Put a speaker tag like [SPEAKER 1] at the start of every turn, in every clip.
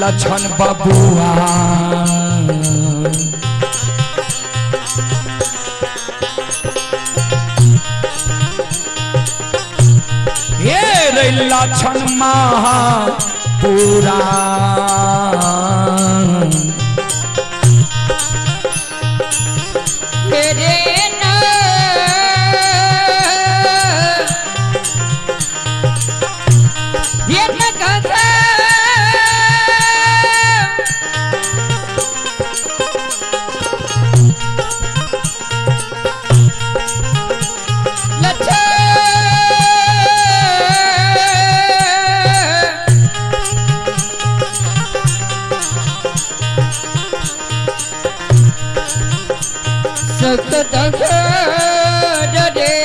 [SPEAKER 1] लक्षण बबुआ। हे रे लक्षण महापुरा।
[SPEAKER 2] रे ना ये न गंगा लच्छा सख्त रे।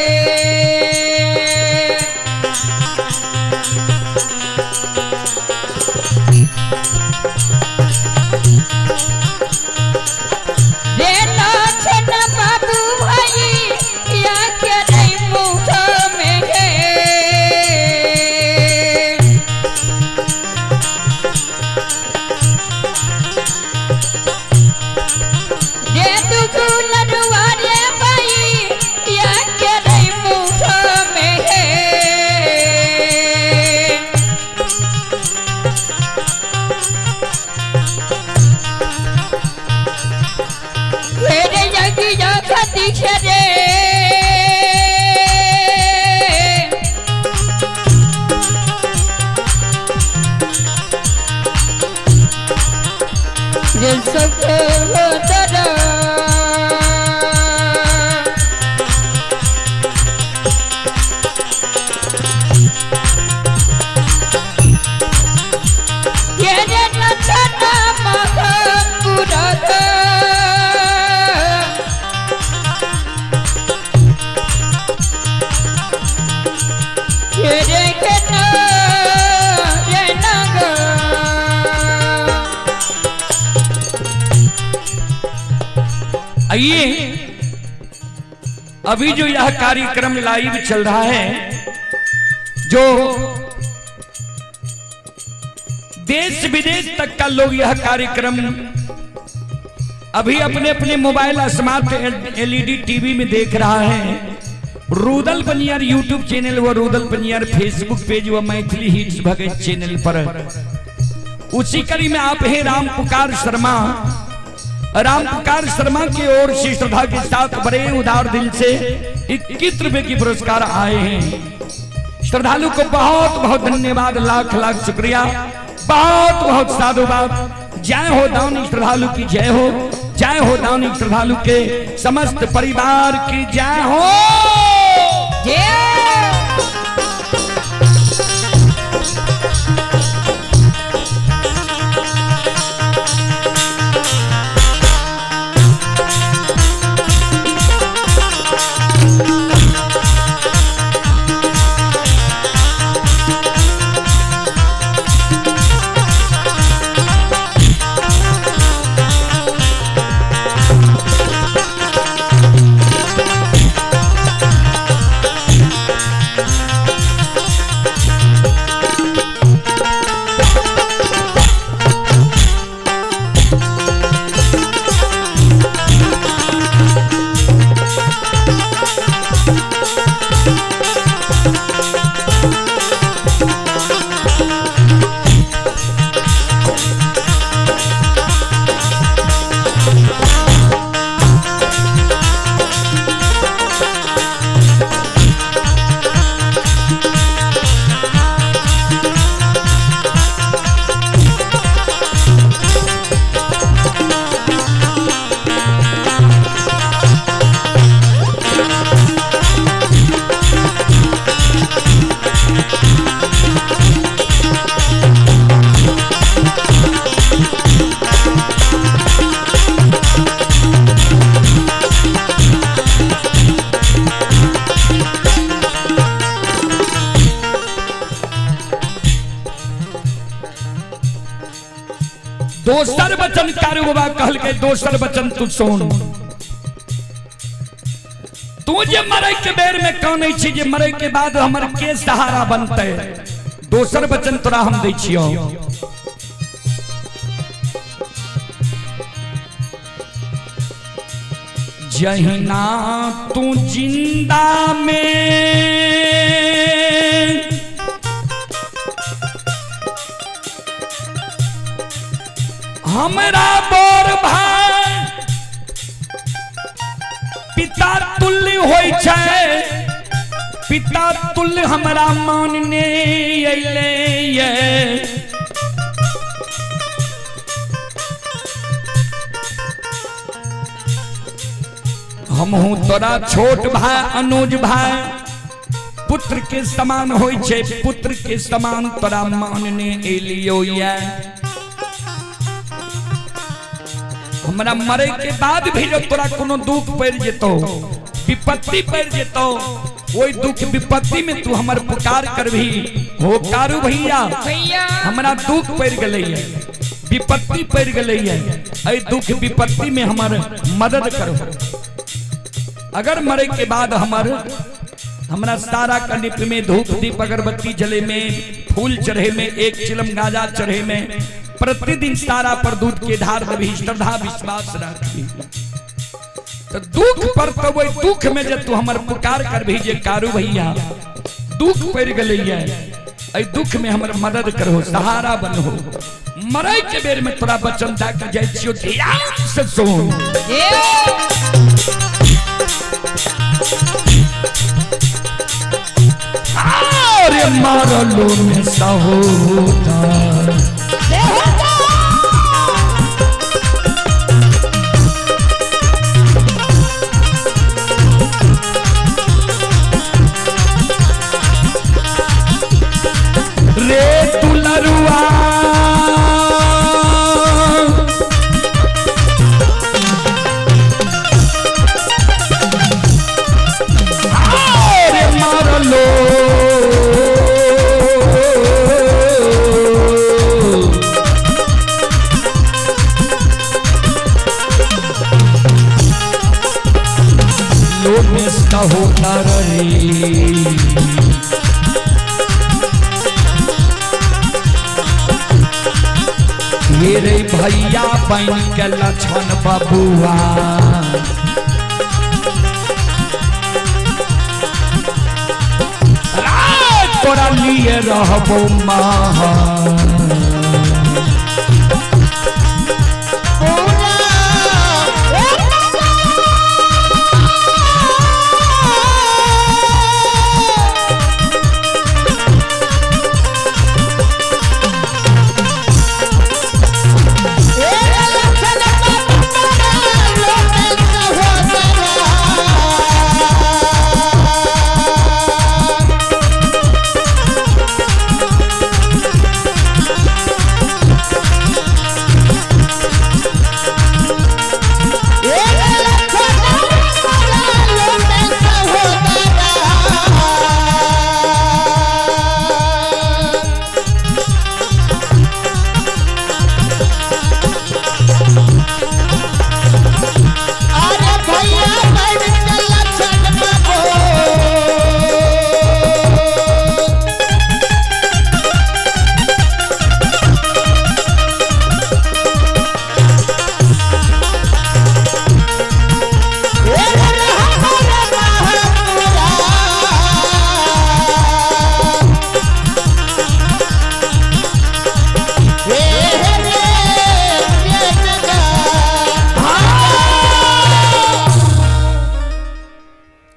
[SPEAKER 2] रे लक्षण बाबू भाई या के नहीं मुख में है। रे दुख लड़ुआ रे भाई या के नहीं मुख में है। मेरे यज्ञ खती रे। दिल सब।
[SPEAKER 1] आइए, अभी जो यह कार्यक्रम लाइव चल रहा है, जो देश विदेश तक का लोग यह कार्यक्रम अभी अपने अपने मोबाइल स्मार्ट एलईडी टीवी में देख रहा है। रूदल पनियार यूट्यूब चैनल व रूदल पनियार फेसबुक पेज व मैथिली हिट्स भगत चैनल पर। उसी कड़ी में आप हैं राम पुकार शर्मा। राम पुकार शर्मा की ओर से श्रद्धा के साथ बड़े उदार दिल से 21 रुपए की पुरस्कार आए हैं। श्रद्धालु को बहुत बहुत धन्यवाद, लाख लाख शुक्रिया, बहुत बहुत साधुवाद। जय हो दानी श्रद्धालु की जय हो, जय हो दानी श्रद्धालु के समस्त परिवार की जय हो।
[SPEAKER 2] जय।
[SPEAKER 1] दोसर वचन कारू बाबा कहल के, दोसर वचन तू सुन। तू जे मरे के बेर में कानै छी जे मरे के बाद हमर के सहारा बनते, दोसर वचन तोरा हम दै छियौ। जहिना तू जिंदा में हमरा बोर भाई पिता तुल्य होइ छै, पिता तुल्य हमरा मानने अयलै ये। हमहूँ तोरा छोट भाई अनुज भाई पुत्र के समान होइ छै, पुत्र के समान तोरा मानने एलियो ये। हमरा मरे के बाद भी जो तोरा कोनो दुख पड़ जेतो, विपत्ति पड़ जेतो, ओई दुख विपत्ति में तू हमर पुकार करभी, हो कारू भैया
[SPEAKER 2] भैया
[SPEAKER 1] हमरा दुख पड़ गेलै है, विपत्ति पड़ गेलै है, एहि दुख विपत्ति में हमर मदद करो। अगर मरे के बाद हमर हमरा सारा कनिप में धूप दीप अगरबत्ती जले में, फूल चढ़े में, एक चिलम गाजा चढ़े में, प्रतिदिन सारा पर दूध के धार देवी, श्रद्धा विश्वास रखी। तो दुख पर तो वही दुख में जब तू हमर पुकार कर भी जे कारू भैया दुख पड़ गेलै है, एहि दुख में हमर मदद करो, सहारा बनहो। मरे के बेर में तोरा वचन दे के जाइ छियो, ध्यान से सुन। अरे मारलो में सहोदा रे दुलरुआ, अरे मारलो लो में सहोदर रे। मेरे भैया बन के लक्षण बबुआ, तोरा लिए रहबो महा।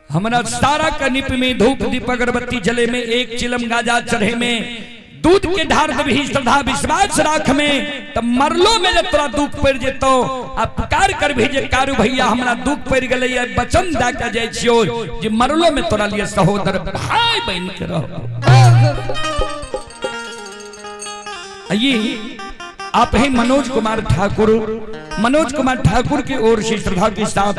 [SPEAKER 1] हमरा सारा कनिप में धूप दीप अगरबत्ती जले में, एक चिलम गाजा चढ़े में, दूध के धार दबही, श्रद्धा विश्वास राख में, तब मरलो में जब तोरा दुख पड़ जेतो आ पुकार कर भी जे कारू भैया हमरा दुख पड़ गेलै, वचन दे के जाइ छियो जे मरलो में तोरा लिए सहोदर भाई बन के रहो। ये आप हैं मनोज कुमार ठाकुर। मनोज कुमार ठाकुर की ओर से श्रद्धा के साथ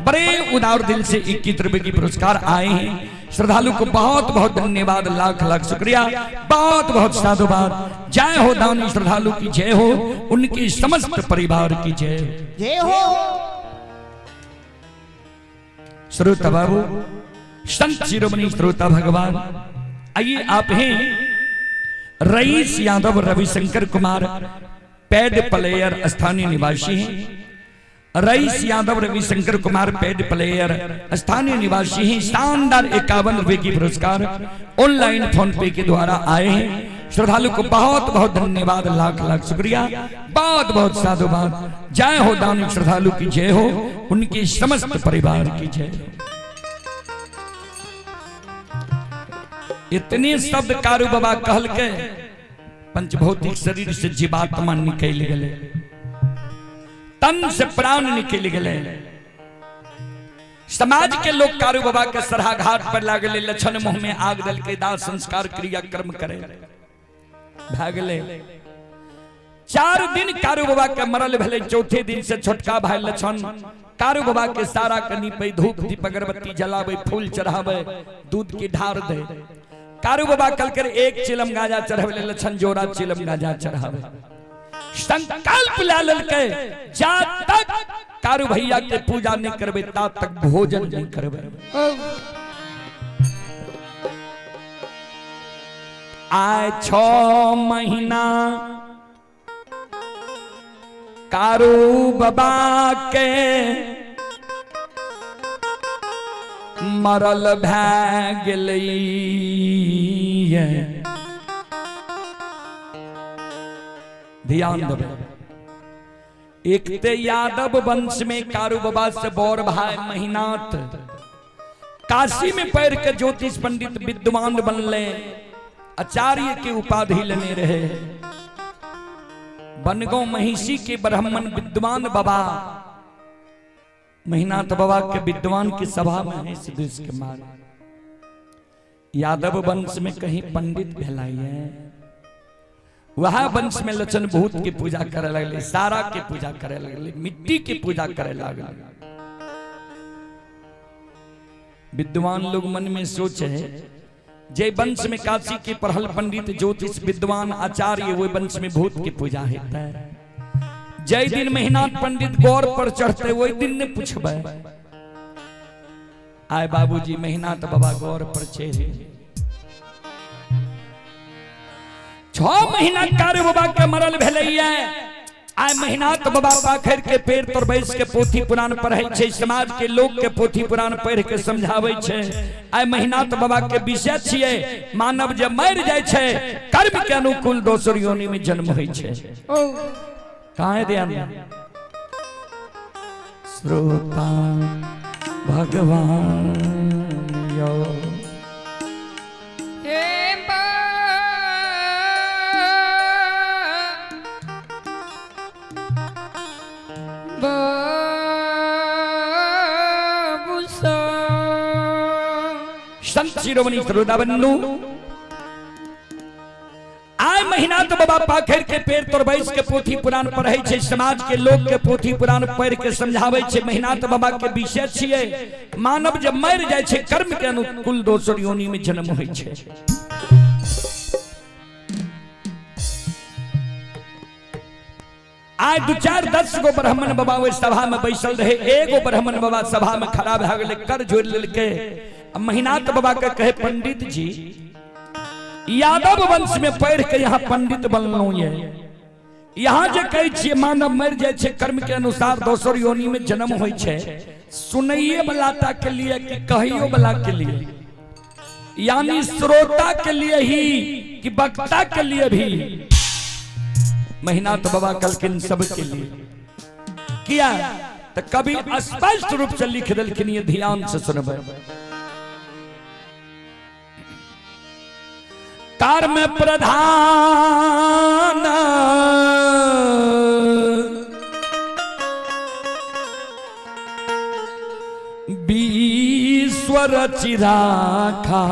[SPEAKER 1] बड़े उदार दिल से 21 रुपए की पुरस्कार आए हैं। श्रद्धालु को बहुत बहुत धन्यवाद, लाख लाख शुक्रिया, बहुत बहुत साधुवाद। जय हो दानी श्रद्धालु की जय हो, उनके समस्त परिवार की जय हो।
[SPEAKER 3] जय हो।
[SPEAKER 1] श्रोता बाबू, संत शिरोमणि श्रोता भगवान, आइए आप हैं rice Yadav Ravishankar Kumar, pad player स्थानीय निवासी हैं। Rice Yadav Ravishankar Kumar paid player स्थानीय निवासी हैं। शानदार 51 रुपए की पुरस्कार ऑनलाइन फोन पे के द्वारा आए हैं। श्रद्धालु को बहुत बहुत धन्यवाद, लाख लाख शुक्रिया, बहुत बहुत साधुवाद। जय हो दानी श्रद्धालु की जय हो, उनके समस्त परिवार की जय हो। इतने शब्द कारू बाबा कहल के पंचभौतिक शरीर से जीवात्मा निकल गए, तन से प्राण निकल गए। समाज के लोग कारू बाबा के सरहा घाट पर लागले, लक्षण मुंह में आग दल के दाह संस्कार क्रिया कर्म करे भागले। 4 दिन कारू बाबा के मरल भेले, चौथे दिन से छोटका भाई लक्षण कारू बाबा के सारा कनी पे धूप दीप अगरबत्ती जलावे, फूल चढ़ावे, दूध की ढार दे। कारू बाबा कल कर एक चिलम गाजा चढ़ावे, लक्षण जोड़ा चिलम गाजा चढ़ावे। संकल्प ला ललके जा तक कारू भैया के पूजा नहीं करबे ता तक भोजन नहीं करबे। आए 6 महीना कारू बाबा के मरल भै गेलै। ध्यान देबै, एक ते यादव वंश में कारू बाबा से बौर भाई महिनाथ काशी में पैर के ज्योतिष पंडित विद्वान बनले, आचार्य के उपाधि लेने रहे। बनगांव महिषी के ब्राह्मण विद्वान बाबा महिनाथ बाबा के विद्वान की सभा में है इस देश के मारे। यादव वंश में कहीं पंडित भेलाई है, वह वंश में लक्षण भूत की पूजा करे लगले, सारा के पूजा करे लगले, मिट्टी की पूजा करे लगले। विद्वान लोग मन में सोचे जे वंश में काशी के पढ़ल पंडित ज्योतिष विद्वान आचार्य वो वंश में भूत की पूजा होता है। जय दिन महिनाथ पंडित गौर पर चढ़ते वही दिन ने पूछबे, आए बाबूजी महिनाथ बाबा गौर पर चढ़े। 6 महीना कारू बाबा के मरल भेलैया। आय महिनाथ बाबा पाखर के पेड़ तर बैस के पोथी पुराण पढ़ै छै, समाज के लोग के पोथी पुराण पढ़ के समझाबै छै। आय महिनाथ बाबा के विषय छियै मानव जब मर जाइ छै कर्म के अनुकूल दोसर योनि में जन्म होइ छै। कहाँ है ध्यान? श्रोता भगवान यो संत शिरोमणि श्रोता बंधु, आय महीना तो बाबा पाखर के पेड़ तर बैस के पोथी पुराण पढ़ै छै, समाज के लोग के पोथी पुराण पढ़ के समझाबै छै। महीना तो बाबा के विषय छियै मानव जब मर जाइ छै कर्म के अनुकूल दोसर योनि में जन्म होइ छै। आय 2 4 10 गो ब्राह्मण बाबा ओहि सभा में बैसल रहे, एगो ब्राह्मण बाबा सभा में खड़ा भए गेलै, कर जोड़ लेलकै। महिनाथ बाबा के कहे पंडित जी यादव वंश में पढ़ के यहाँ पंडित बनलहुँ ये, यहाँ जे कहै छियै मानव मरि जाइ छै कर्म के अनुसार दोसर योनि में जन्म होइ छै, सुनैये वाला टा के लिए कि कहियो वाला के लिए, यानी श्रोता के लिए ही कि वक्ता के लिए भी। महिनाथ बाबा कहलखिन सबके लिए किया तो कभी स्पष्ट रूप से लिख देलखिन, ये ध्यान से सुनबै। कर्म प्रधान विश्व रचि राखा,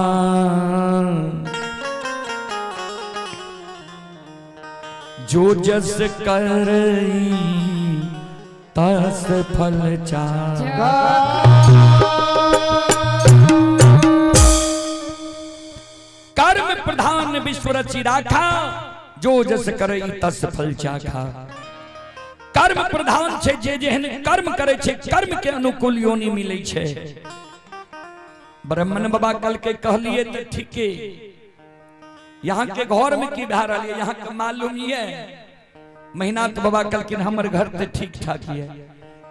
[SPEAKER 1] जो जस करई तस फल चाखा। कर्म प्रधान विश्व रचि राखा, जो जस करई तस फल चाखा। कर्म प्रधान छे, जे जेहन कर्म करे छे कर्म के अनुकूल योनि मिले छे। ब्राह्मण बाबा कल के कहलिए तो ठीके, यहाँ के घर में की भए रहल है यहाँ के मालूम ये। महिनाथ बाबा कहलखिन हमर घर तो ठीक ठाक ये,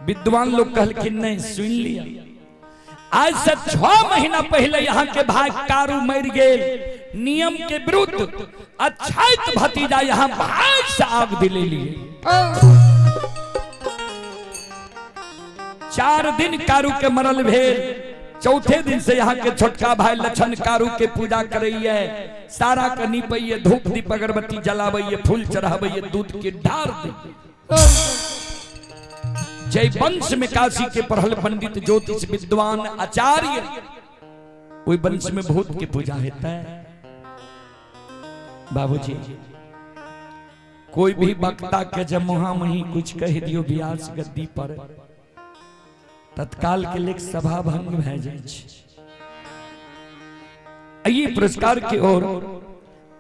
[SPEAKER 1] विद्वान लोग कहलखिन नहीं, सुन लिया, आज से 6 महीना पहले यहाँ के भाई कारू मर गेल, नियम के विरुद्ध अछैत भतीजा यहाँ भाई से आग दिले लिए। 4 दिन कारू के मरल भेल, चौथे दिन से यहाँ के छोटका भाई लक्षण कारू के पूजा करैये, सारा के निपैये, धूप दीप अगरबत्ती जलाबैये, फूल चढ़ाबैये, दूध के ढार दे। जय वंश में काशी के पढ़ल पंडित ज्योतिष विद्वान आचार्य, ओहि वंश में भूत के पूजा होता है। बाबूजी कोई भी वक्ता के जब मुहा मही कुछ कह दियो व्यास गद्दी पर, तत्काल के लिए सभा भंग भए जाइ छै। ये पुरस्कार की ओर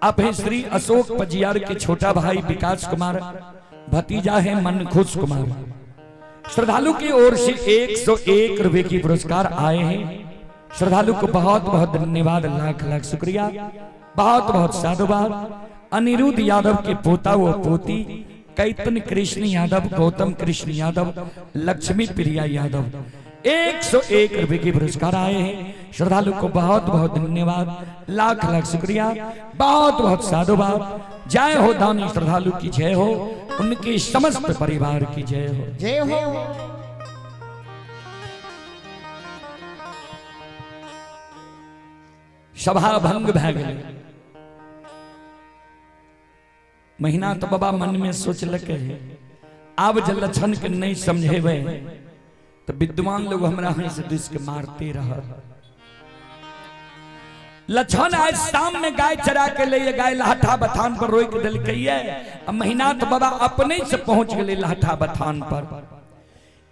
[SPEAKER 1] आप हैं श्री अशोक पजियार के छोटा भाई विकास कुमार, भतीजा है मनखुश कुमार। श्रद्धालु की ओर से 101 रुपए की पुरस्कार आए हैं। श्रद्धालु को बहुत बहुत धन्यवाद, लाख लाख शुक्रिया, बहुत बहुत साधुवाद। अनिरुद्ध यादव के पोता व पोती कैतन कृष्ण यादव, गौतम कृष्ण यादव, लक्ष्मी प्रिया यादव, 101 रुपए के पुरस्कार आए हैं। श्रद्धालु को बहुत बहुत धन्यवाद, लाख लाख शुक्रिया, बहुत बहुत साधुवाद। जय हो दानी श्रद्धालु की जय हो, उनके समस्त परिवार की जय हो,
[SPEAKER 3] जय हो।
[SPEAKER 1] सभा भंग भए गेलै। महीना तो बाबा मन में सोचलकै है, आब जे लक्षण के नहीं समझेबै तो विद्वान लोग हमरा हंस दुस के मारते रह। लक्षण आज शाम में गाय चरा के ले गाय लाठा बथान पर रोक देलकै, महीना तो बाबा अपने से पहुंच गए लाठा बथान पर।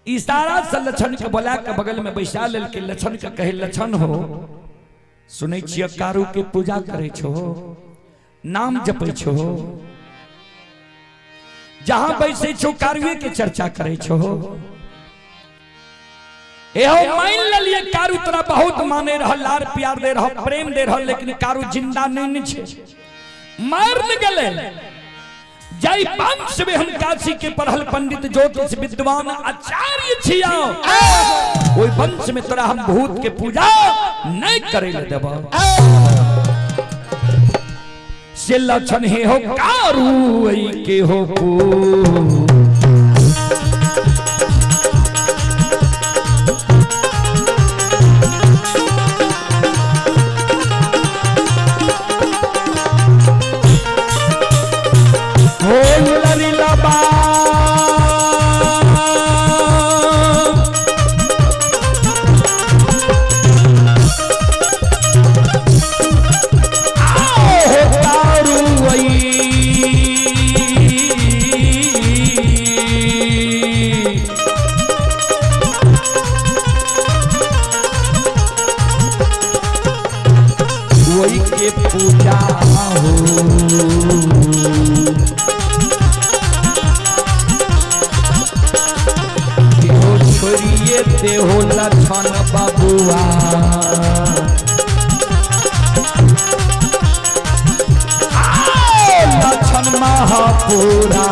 [SPEAKER 1] इशारा से लक्षण के बोला के बगल में बैसा लेलकै। लक्षण के कहे, लक्षण हो, सुनै छियै कारू के पूजा करै छो, नाम जपै छो, जहां बैसै छो कारुए के चर्चा करै छो। एहो मान लेलिए कारू तोरा बहुत माने रह, लार प्यार दे रह, प्रेम दे रह, लेकिन कारू जिंदा नहीं छे, मर गेलै। जय वंश में हम काशी के पढ़ल पंडित ज्योतिष विद्वान आचार्य छिया, ओहि वंश में तोरा हम भूत के पूजा नहीं करे ले देबो। से लक्षण हे हो कारू ऐ के हो पू। के पूजा हो, छोड़िए देहो लक्षण बबुआ, लक्षण महापुरा।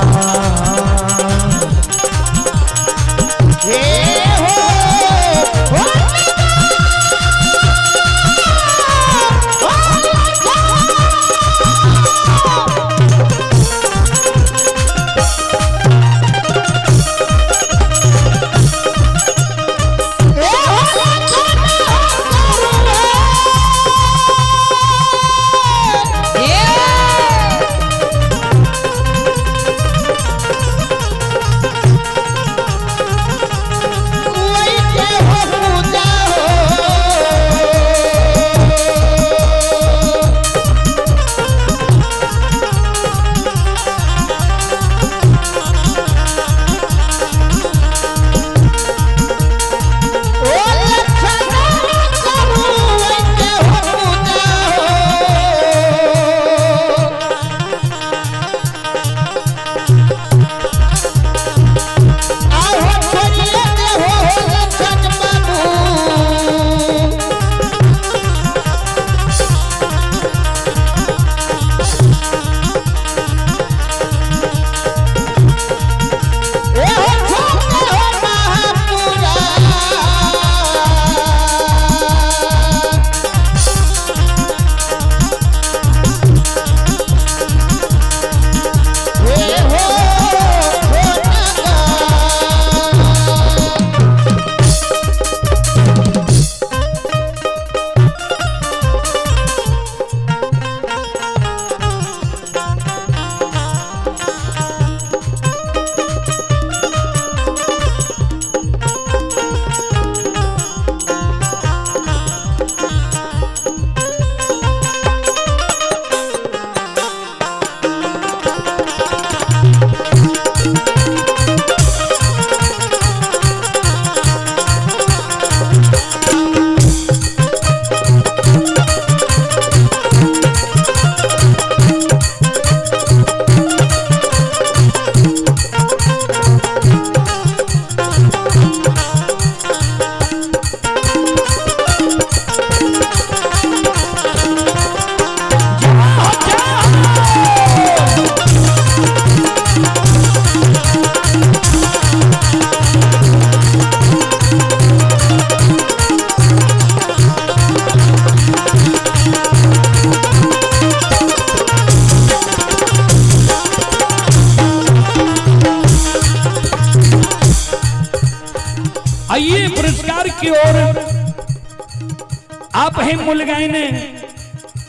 [SPEAKER 1] आप हैं मूलगायन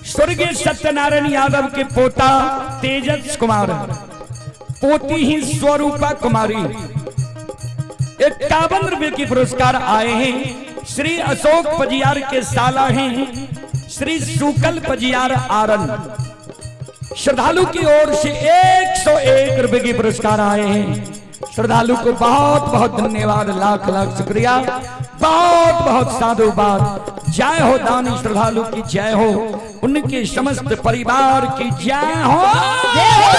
[SPEAKER 1] स्वर्गीय सत्यनारायण यादव के पोता तेजस कुमार, पोती ही स्वरूपा कुमारी। 51 रुपए की पुरस्कार आए हैं। श्री अशोक पजियार के साला हैं श्री सुकल पजियार आरन। श्रद्धालु की ओर से 101 रुपए की पुरस्कार आए हैं। श्रद्धालु को बहुत बहुत धन्यवाद, लाख लाख शुक्रिया, बहुत बहुत साधुवाद। जय हो दानी श्रद्धालु की जय हो, उनके समस्त परिवार की जय हो।
[SPEAKER 2] जय हो।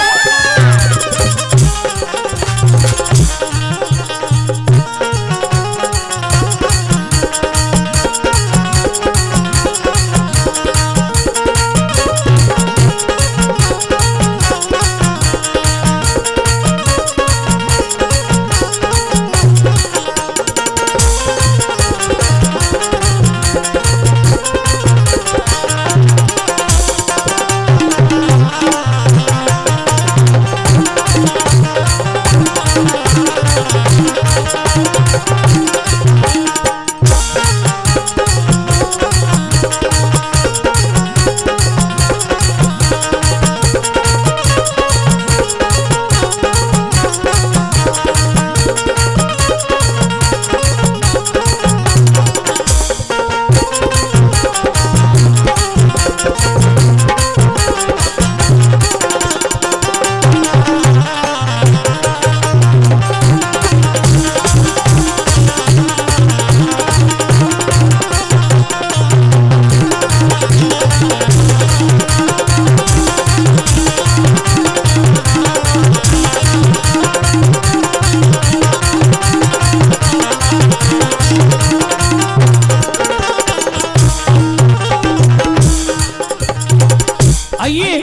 [SPEAKER 1] आइए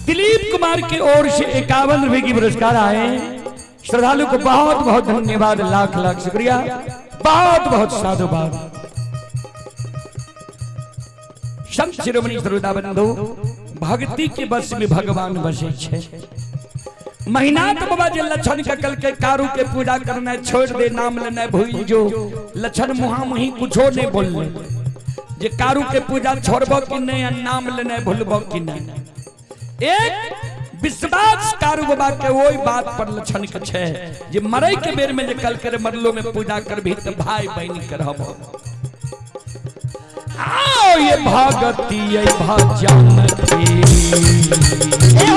[SPEAKER 1] दिलीप कुमार की ओर से 51 रुपए की पुरस्कार आए। श्रद्धालु को बहुत बहुत धन्यवाद, लाख लाख शुक्रिया, बहुत बहुत साधुवाद। संत शिरोमणि श्रोता बंधु, भक्ति के बस में भगवान बसे छे। महीना तो बाबा जे लक्षण के कल के कारू के पूजा करना छोड़ दे, नाम लेना भूल जो लक्षण मुहा मुही कुछो नहीं बोलले जे कारू के पूजा छोड़बो कि नहीं आ नाम लेना भूलबो कि नहीं। एक विश्वास कारू बाबा के वही बात पर लक्षण के छे जे मरे के बेर में जे कल करे मरलो में पूजा करबी त भाई बहन के रहबो। आओ ये भगती ये भजन की।
[SPEAKER 2] जय हो।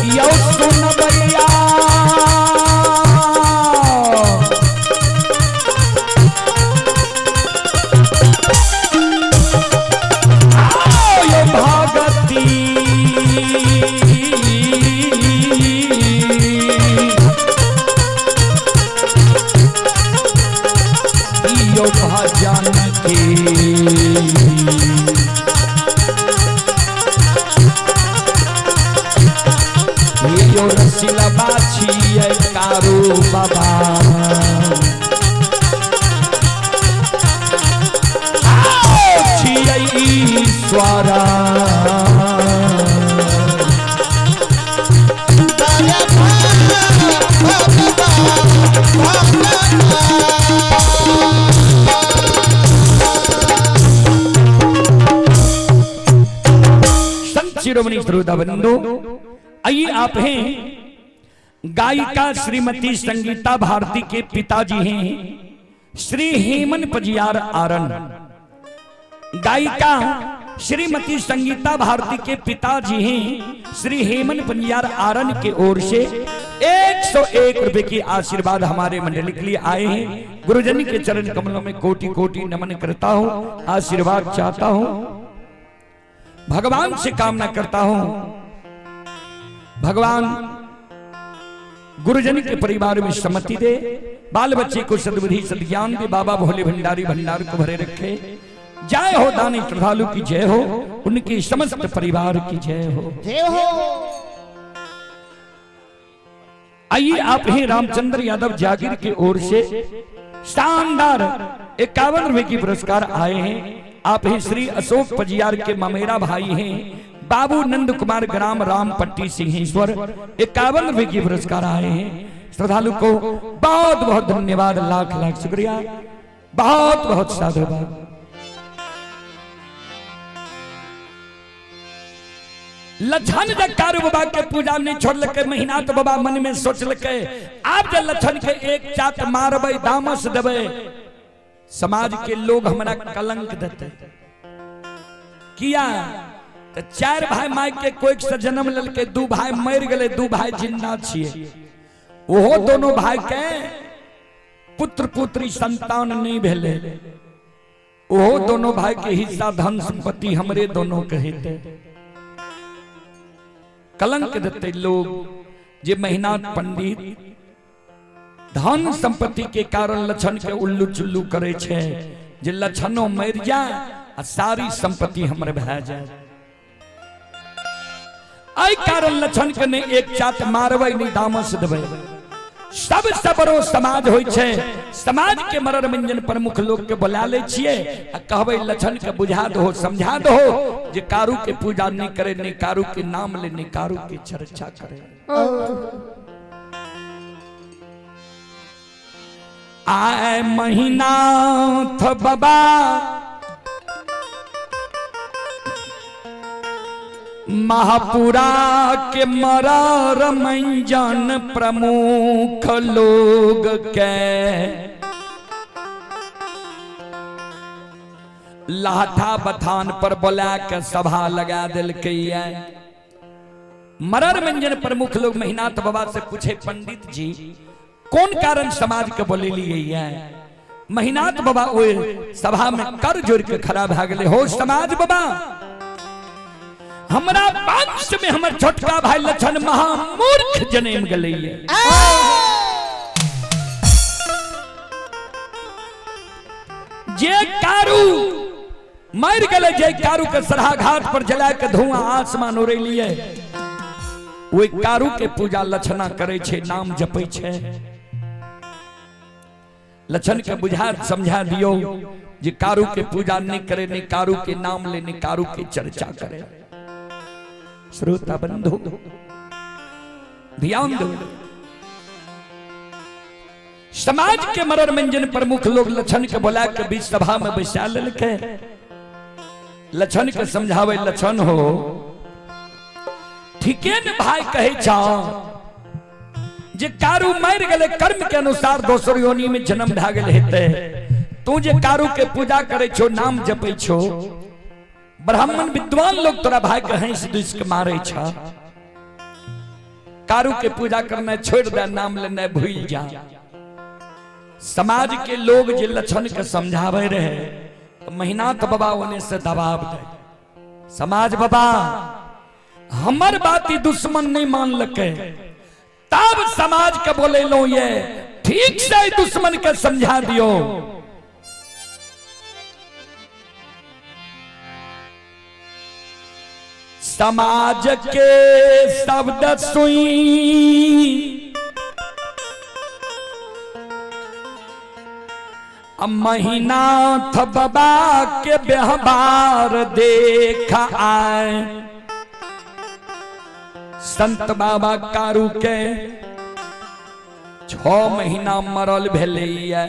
[SPEAKER 1] यो सुन भैया आओ ये भगती यो भजन की। यो रसिला बाछी कारू बाबा आओ छियै ईश्वरा। संत शिरोमणि श्रोता बंधु, आइए आप हैं गायिका श्रीमती संगीता भारती के पिताजी हैं श्री हेमन पजियार आरन। गायिका श्रीमती संगीता भारती के पिताजी हैं श्री हेमन पजियार आरन के ओर से 101 रुपए की आशीर्वाद हमारे मंडली के लिए आए हैं। गुरुजन के चरण कमलों में कोटि कोटि नमन करता हूं, आशीर्वाद चाहता हूं, भगवान से कामना करता हूं भगवान गुरुजन के परिवार में सम्मति दे, बाल बच्चे को सद्बुद्धि सद्ज्ञान दे, बाबा भोले भंडारी भंडार को भरे रखे। जय हो दानी श्रद्धालु की जय हो, उनके समस्त परिवार की जय हो।
[SPEAKER 3] जय हो।
[SPEAKER 1] आइए आप ही रामचंद्र यादव जागीर की ओर से शानदार 51 रुपए की पुरस्कार आए हैं। आप ही श्री अशोक पजियार के ममेरा भाई हैं बाबू नंद कुमार ग्राम रामपट्टी सिंहेश्वर 51 रुपए के पुरस्कार आए हैं। श्रद्धालु को बहुत बहुत धन्यवाद, लाख लाख शुक्रिया, बहुत बहुत साधुवाद। लछन जब कारू बाबा के पूजा नहीं छोड़लकै, महिनाथ बाबा मन में सोचलकै आब जे लछन के एक चाट मारबै, दामस देबै, समाज के लोग हमरा कलंक देते। किया तो 4 भाई माय के कोई से जन्म ललकै, 2 भाई मर गए, 2 भाई जिंदा छिए, ओहो दोनों भाई के पुत्र पुत्री संतान नहीं भेले, ओहो दोनों भाई के हिस्सा धन संपत्ति हमरे दोनों के हेतै। कलंक देते लोग जे महिनाथ पंडित धन संपत्ति के कारण लछन के उल्लू चुल्लू करे छे, जे लछनो मर जाए आ सारी संपत्ति हमरे भए जाए। एहि कारण लछन के नहीं एक चाट मारबै नहीं दामस देबै। सब सबरो समाज होइ छे, समाज के मरर मंजन प्रमुख लोग के बुला ले छिए आ कहबै लछन के बुझा दो समझा दो जे कारू के पूजा नहीं करे, नहीं कारू के नाम ले, नहीं कारू के चर्चा करे। आए महिनाथ बाबा महापुरा के मरर मंजन प्रमुख लोग के लाठा बथान पर बोला के सभा लगा दिलकै। मरर मंजन प्रमुख लोग महिनाथ बाबा से पूछे पंडित जी कौन कारण समाज के बोले लिए? महिनाथ बाबा ओए सभा में कर जोड़ के खड़ा भए गेलै। हो समाज बाबा, हमरा वंश में हमर छोटका भाई लछन महामूर्ख जन्म गेलै। जे कारू मर गेलै, जे कारू के सरहा घाट पर जला के धुआं आसमान उड़ेलिए, ओहि कारू के पूजा लछना करे छे, नाम जपै छे। लछन के बुझा समझा दियो जे कारू के पूजा नहीं करे, नहीं कारू के नाम ले, नहीं कारू के चर्चा करे। श्रोता बंधु ध्यान दो, समाज के मरर मंजन प्रमुख लोग लछन के बोला के बीच सभा में बैसा लेलकै। लछन के समझावे, लछन हो ठीके न भाई कहे छा जे कारू मर गेलै कर्म के अनुसार दोसर योनि में जन्म भए गेल हेतै। तू जे कारू के पूजा करे छो, नाम जपै छो, ब्राह्मण विद्वान लोग तोरा भाई के हंस दुस के मारे छ। कारू के पूजा करना छोड़ दे, नाम लेना भूल जा। समाज के लोग जे लछन के समझावे रहे तो महिनाथ बाबा ओने से दबाव दे। समाज बाबा हमर बात ही दुश्मन नहीं मान लके, तब समाज के बोले लो ये ठीक से दुश्मन के समझा दियो। समाज के शब्द सुई महिनाथ बाबा के व्यवहार देख आए। संत बाबा कारू के 6 महीना मरल भेलैया।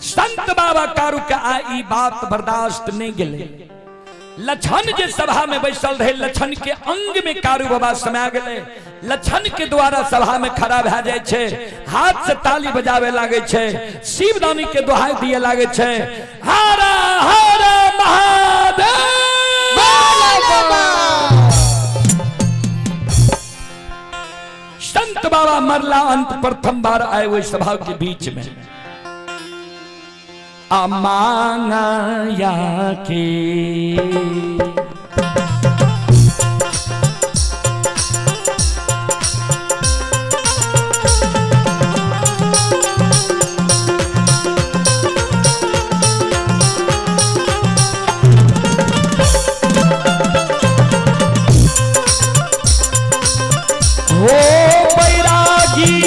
[SPEAKER 1] संत बाबा कारू के आ ई बात बर्दाश्त नहीं गेलै। लछन जे सभा में बैसल रहे, लछन के अंग में कारू बाबा समा गेलै। लछन के द्वारा सभा में खड़ा भए जाय छै, हाथ से ताली बजावे लागे छै, शिवदानी के दुहाई दिए लागे छै, हर हर महादेव। संत बाबा मरला अंत प्रथम बार आए हुए सभा के बीच में। अमांगा के हो बैरागी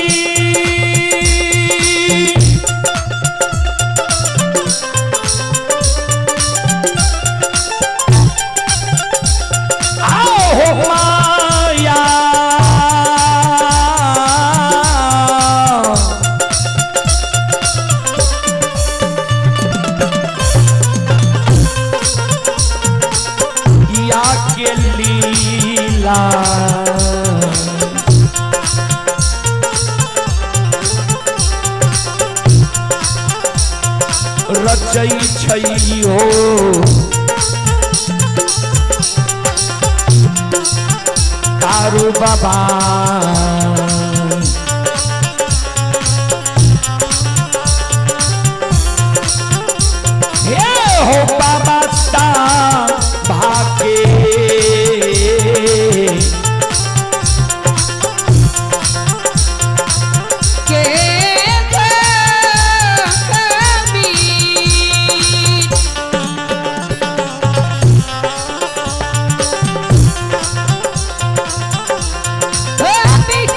[SPEAKER 1] रचै छै हो। कारू बाबा हे हो बाबा ता भागे
[SPEAKER 2] के कबीर कबीर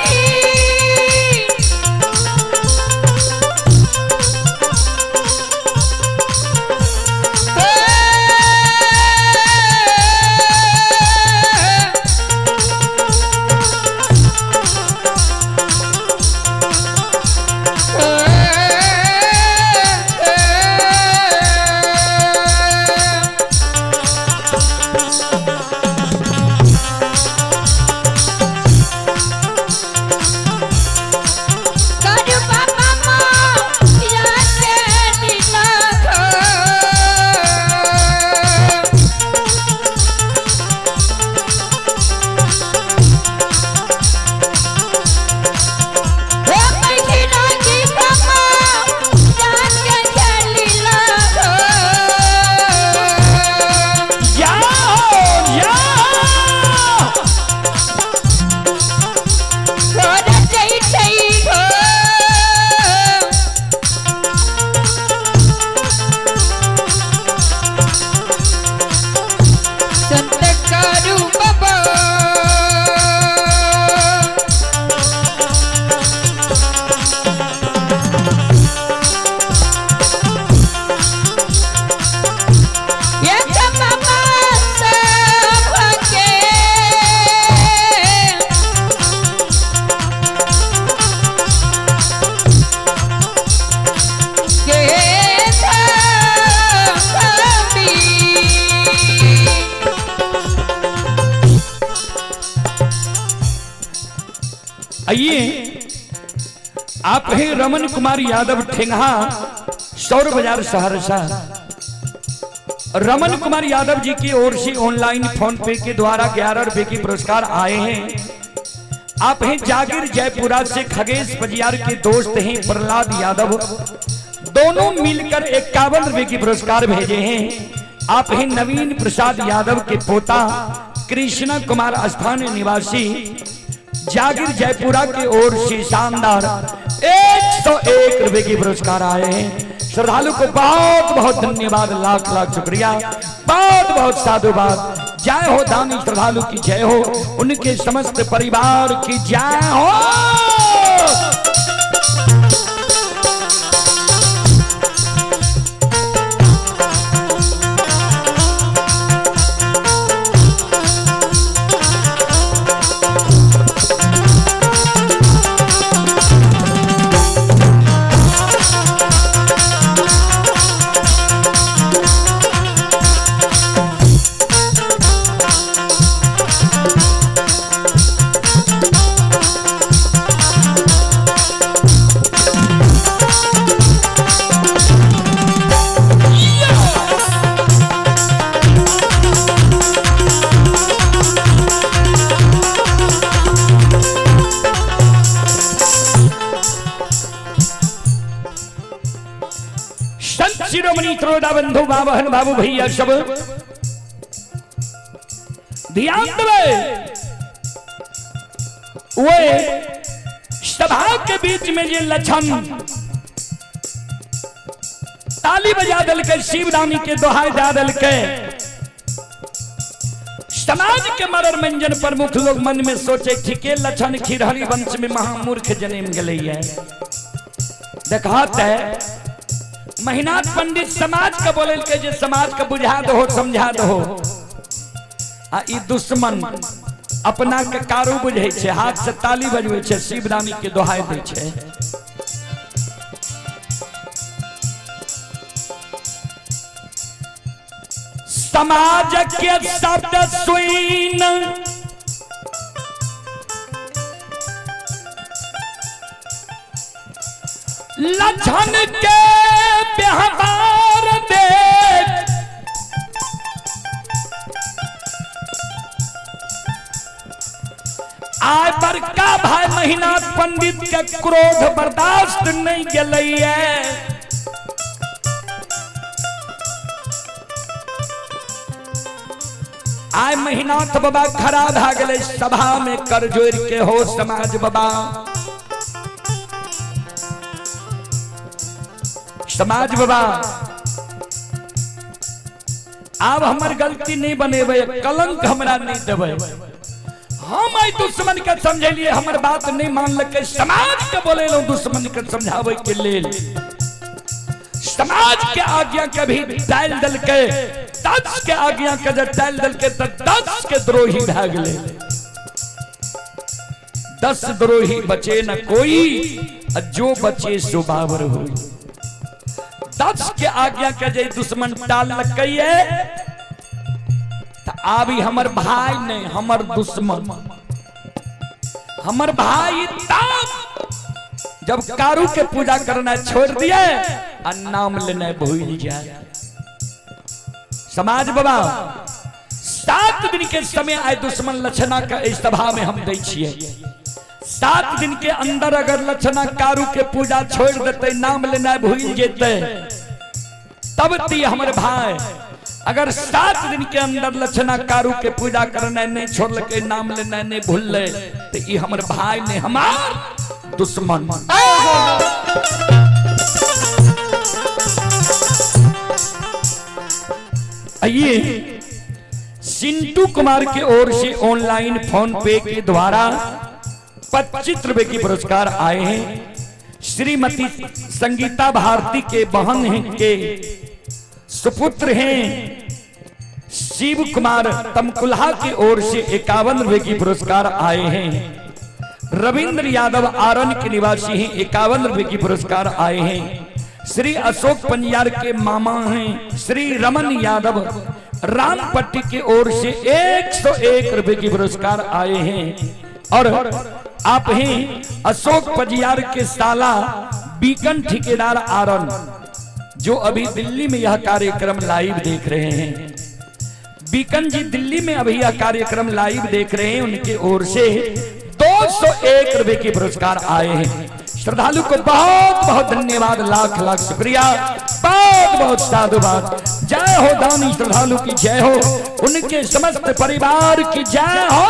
[SPEAKER 2] करू बाबा माया के निलाखो। हे महिला की बाबा या के खेलिलाखो।
[SPEAKER 1] जाओ जाओ
[SPEAKER 2] घर जै छै हो। संत करू बाबा एक बाबा सबके के कबीर
[SPEAKER 1] आइए आप हैं रमन कुमार यादव ठेंगा सौर बाजार सहरसा। रमन कुमार यादव जी की ओर से ऑनलाइन फोन पे के द्वारा 11 रुपए के पुरस्कार आए हैं। आप हैं जागिर जयपुरा से खगेश बजियार के दोस्त हैं प्रहलाद यादव, दोनों मिलकर 51 रुपए के पुरस्कार भेजे हैं। आप हैं नवीन प्रसाद यादव के पोता कृष्णा कुमार स्थान निवासी जागिर जयपुरा की ओर से शानदार 101 रुपए की पुरस्कार आए हैं। श्रद्धालु को बहुत बहुत धन्यवाद, लाख लाख शुक्रिया, बहुत बहुत साधुवाद। जय हो दानी श्रद्धालु की जय हो, उनके समस्त परिवार की जय हो। संत शिरोमणि त्रोदा बंधु बाबहन बाबू भैया सब ध्यान देवे। वे सभा के बीच में ये लक्षण ताली बजा दल के शिवदानी के दोहाई दा दल के समाज के मरर मंजन प्रमुख लोग मन में सोचे ठीके लक्षण खिरहरी वंश में महामूर्ख जन्म गले है। देखात है महिनाथ पंडित समाज के बोले के जे समाज के बुझा दो समझा दो, आ ई दुश्मन अपना के कारू बुझे छे, हाथ से ताली बजवे छे, शिवदानी के दोहाई दे छे। समाज के शब्द सुन लक्षण के व्यवहार आय बड़का भाई महिनाथ पंडित के क्रोध बर्दाश्त नहीं गेलैया। आय महिनाथ बाबा खड़ा भए गेलै सभा में कर जोड़ के, हो समाज बाबा, समाज बाबा आब हमर गलती नहीं बनेबै, कलंक हमरा नहीं देबै। हम आई दुश्मन के समझेलिए, हमर बात नहीं मानलकै, समाज के बोलेलहुँ दुश्मन के समझाबै के लेल। समाज के आज्ञा के भी टालि देलकै, 10 के आज्ञा के जब टालि देलकै तऽ 10 के द्रोही भए गेलै। 10 द्रोही बचे न कोई, आ जो बचे सो बाबर होई। 10 के आज्ञा के जे दुश्मन टाललकै तऽ आब ई हमर भाई नहीं, हमर दुश्मन। हमर भाई तब जब कारू के पूजा करना छोड़ दिए आ नाम लेना भूल जाए। समाज बाबा 7 दिन के समय आए दुश्मन लक्षणा के इस सभा में हम दै छियै। 7 दिन के अंदर अगर लक्षणा कारू के पूजा छोड़ देते, नाम लेना भूल जेते, तब ती हमर भाई। अगर 7 दिन के अंदर लक्षणा कारू के पूजा करना नहीं छोड़लकै, नाम लेना नहीं भूलले, तो ई हमर भाई ने हमार दुश्मन। आइए सिंटू कुमार के ओर से ऑनलाइन फोन पे के द्वारा 25 रुपए की पुरस्कार आए हैं। श्रीमती संगीता भारती के बहन हैं के सुपुत्र हैं शिव कुमार तमकुल्हा की ओर से 51 रुपए की पुरस्कार आए हैं। रविंद्र यादव आरन के निवासी हैं, 51 रुपए की पुरस्कार आए हैं। श्री अशोक पंजियार के मामा हैं श्री रमन यादव रामपट्टी की ओर से 101 रुपए की पुरस्कार आए हैं। और आप हैं अशोक पंजियार के साला बीकन ठेकेदार आरन, जो अभी दिल्ली में यह कार्यक्रम लाइव देख रहे हैं। बीकन जी दिल्ली में अभी यह कार्यक्रम लाइव देख रहे हैं, उनकी ओर से 201 रुपए के पुरस्कार आए हैं। श्रद्धालु को बहुत बहुत धन्यवाद, लाख लाख शुक्रिया, बहुत बहुत साधुवाद। जय हो दानी श्रद्धालु की जय हो, उनके समस्त परिवार की जय हो।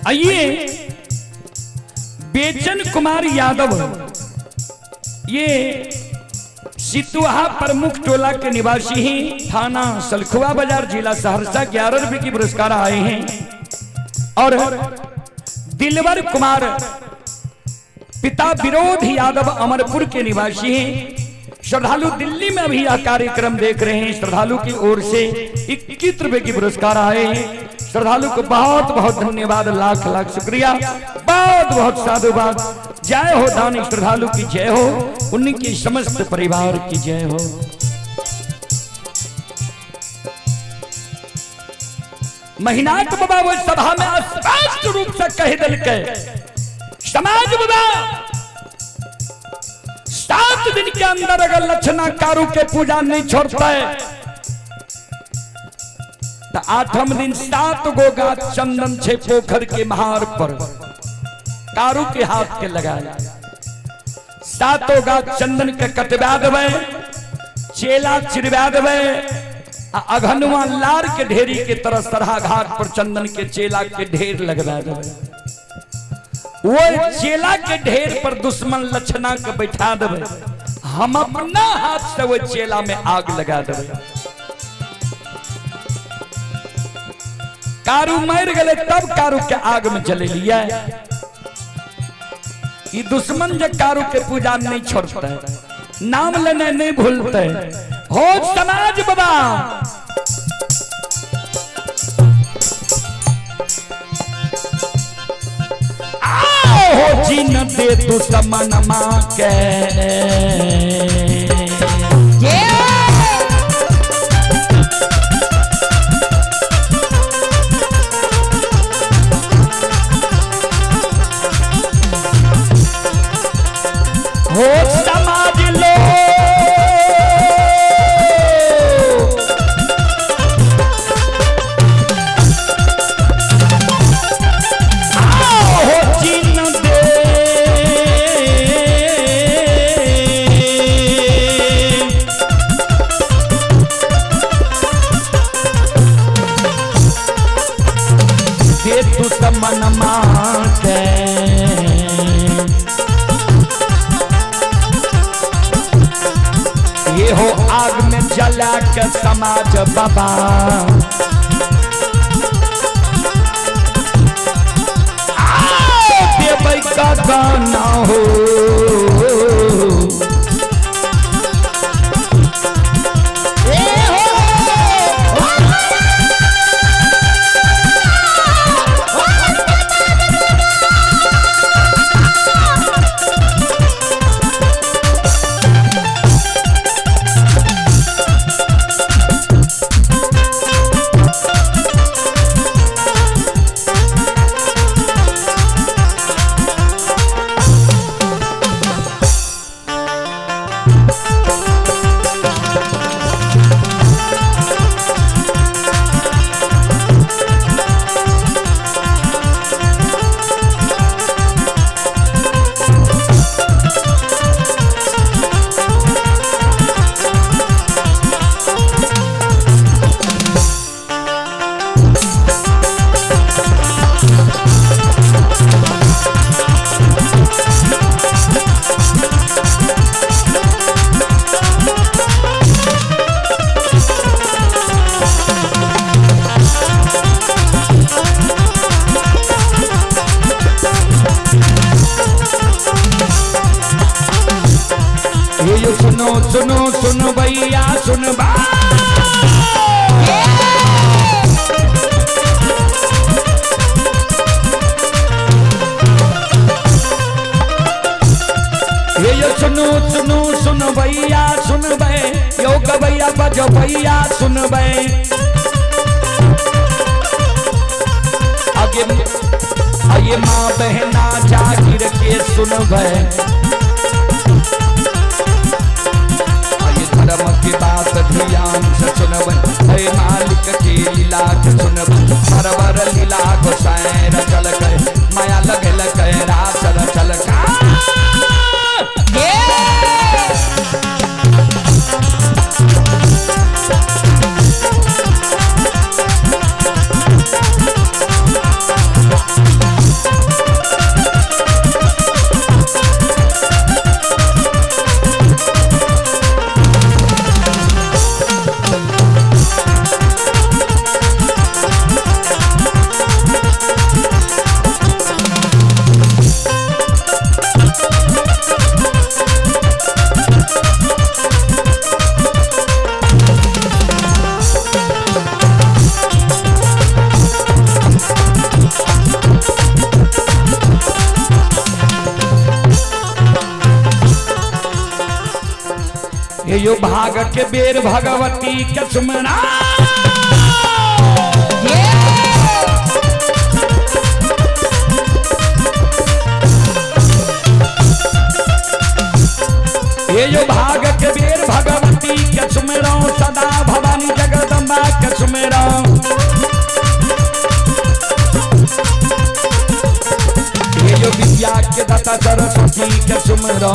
[SPEAKER 1] आइए बेचन कुमार यादव, ये सितुहा प्रमुख टोला के निवासी हैं, थाना सलखुआ बाजार, जिला सहरसा, 11 रुपए की पुरस्कार आए हैं। और दिलवर कुमार पिता विरोध यादव अमरपुर के निवासी हैं। श्रद्धालु दिल्ली में अभी यह कार्यक्रम देख रहे हैं। श्रद्धालु की ओर से 21 रुपए की पुरस्कार आए हैं। श्रद्धालु को बहुत बहुत धन्यवाद, लाख लाख शुक्रिया, बहुत बहुत साधुवाद। जय हो दानी श्रद्धालु की जय हो, उनकी समस्त परिवार की जय हो। महिनाथ बाबा वो सभा में स्पष्ट रूप से कह दिलकै, समाज बाबा 7 दिन के अंदर अगर लक्षणा कारू के पूजा नहीं छोड़ता है तो 8वें दिन 7 गो गाछ चंदन छे पोखर के महार पर कारू के हाथ के लगाए, 7 गाछ चंदन के कटवा देवे, चेला चिरवा देवे, अघनुआ लार के ढेरी के तरह सरहा घाट पर चंदन के चेला के ढेर लगवा देवे। वो चेला के ढेर पर दुश्मन लक्षणा के बैठा देवे, हम अपना हाथ से वो चेला में आग लगा देवे। कारू मर गए तब कारू के आग में जले लिया। ये दुश्मन जो कारू के पूजा नहीं छोड़ता है, नाम लेने नहीं भूलते हो समाज बाबा। आओ हो जिन दे दुश्मन मां के हो समाज लो आओ हो जिन दे दे दुश्मन मां के ये हो आग में जला के समाज बाबा। आओ देबै का गाना हो ये सुनो सुनो सुनो भैया सुन बा। ये सुनो सुनो सुन भैया सुन बे यो गवैया बजो भैया सुन बे। आगे आइए माँ बहना जागिर के सुन बे। धर्म के बात ध्यान से सुनब हे मालिक के लीला के सुनब। हरवर लीला गोसाई रचल के माया लगल के रास रचल का। यो भाग के बेर भगवती के सुमना। ये यो भाग के बेर भगवती के सुमरो सदा भवानी जगदम्बा के सुमरो। ये यो विद्या के दाता सरस्वती के सुमरो।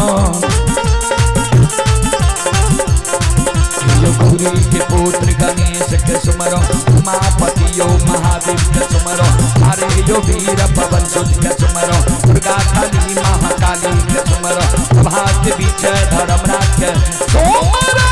[SPEAKER 1] गौरी के पुत्र गणेश के सुमरो, उमापति यो महादेव के सुमरो, हरे यो वीर पवन सुत के सुमरो, दुर्गा काली महाकाली के सुमरो, सभा के बीच धर्मराज के सुमरो।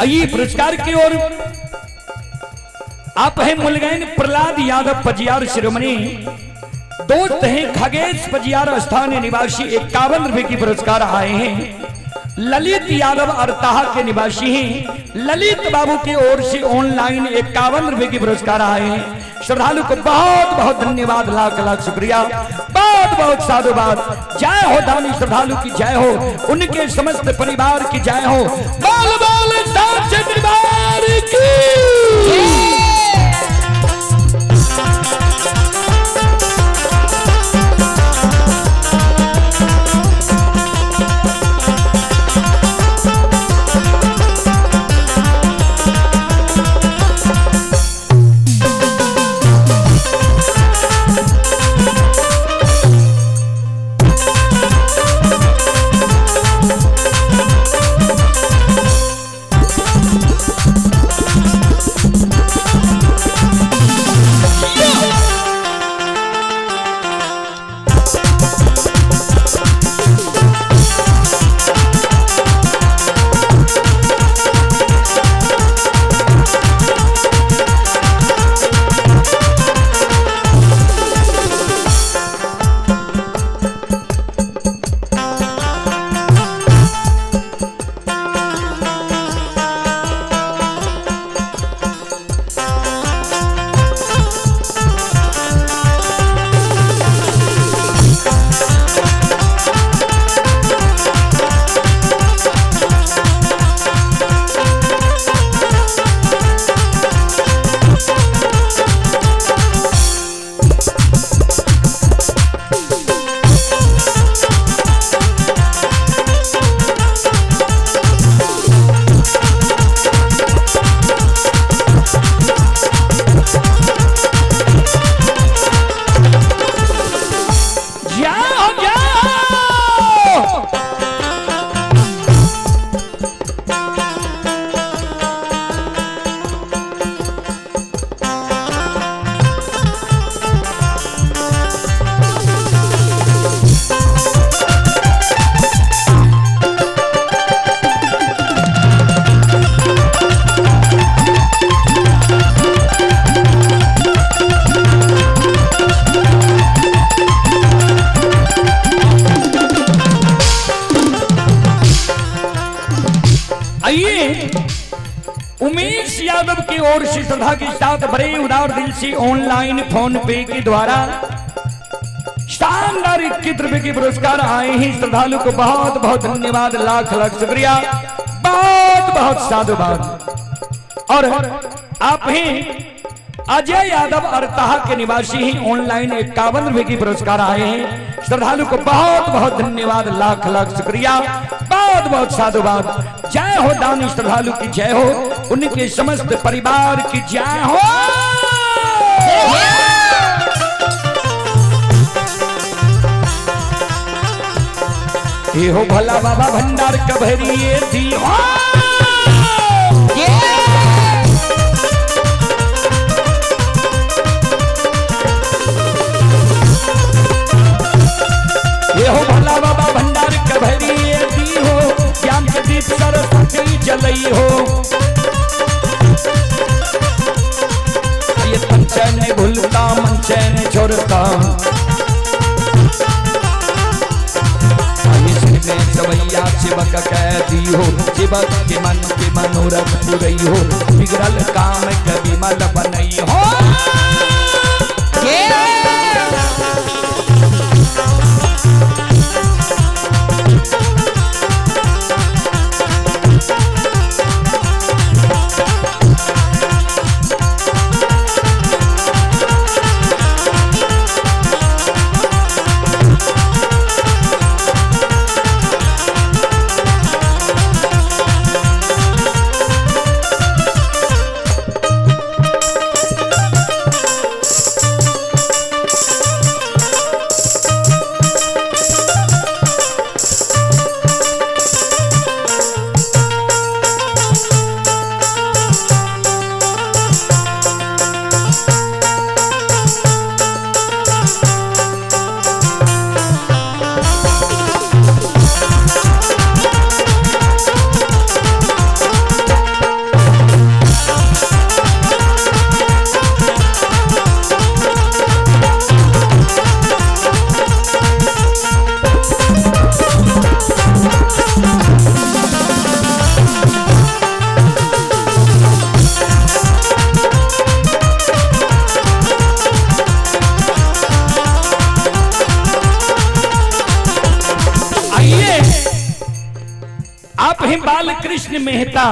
[SPEAKER 1] आइए पुरस्कार की ओर आप हैं मुलगैन प्रहलाद यादव पजियार शिरोमणि, दोस्त हैं खगेश पजियार स्थानीय निवासी, 51 रुपए की पुरस्कार आए हैं। ललित यादव अरताहा के निवासी हैं, ललित बाबू की ओर से ऑनलाइन 51 रुपए की पुरस्कार आए हैं। श्रद्धालु को बहुत बहुत धन्यवाद, लाख लाख शुक्रिया, बहुत बहुत साधुवाद। जय हो दानी श्रद्धालु की जय हो, उनके समस्त परिवार की जय हो। बोल बोल साचे दरबार की। आइए उमेश यादव की ओर से श्रद्धा के साथ बड़े उदार दिल से ऑनलाइन फोन पे के द्वारा शानदार 21 रुपए के पुरस्कार आए हैं। श्रद्धालु को बहुत बहुत धन्यवाद, लाख लाख शुक्रिया, बहुत बहुत साधुवाद। और आप हैं अजय यादव अरताहा के निवासी हैं, ऑनलाइन 51 रुपए की पुरस्कार आए हैं। श्रद्धालु को बहुत बहुत धन्यवाद, लाख लाख शुक्रिया, बहुत बहुत साधुवाद। जय हो दानी श्रद्धालु की जय हो, उनके समस्त परिवार की जय हो। ये हो भला बाबा भंडार कभरिए दी हो। ये हो भला बाबा भंडार कभरिए दी हो, ज्ञान के दीप सरस्वती जलई हो। ये तन चैन भूलता मन चैन छोड़ता, में सवैया शिवक कह दी हो, शिवक के मन के मनोरथ पुरई हो, बिगड़ल काम के विमल बनई हो। आइए आप हैं बालकृष्ण मेहता।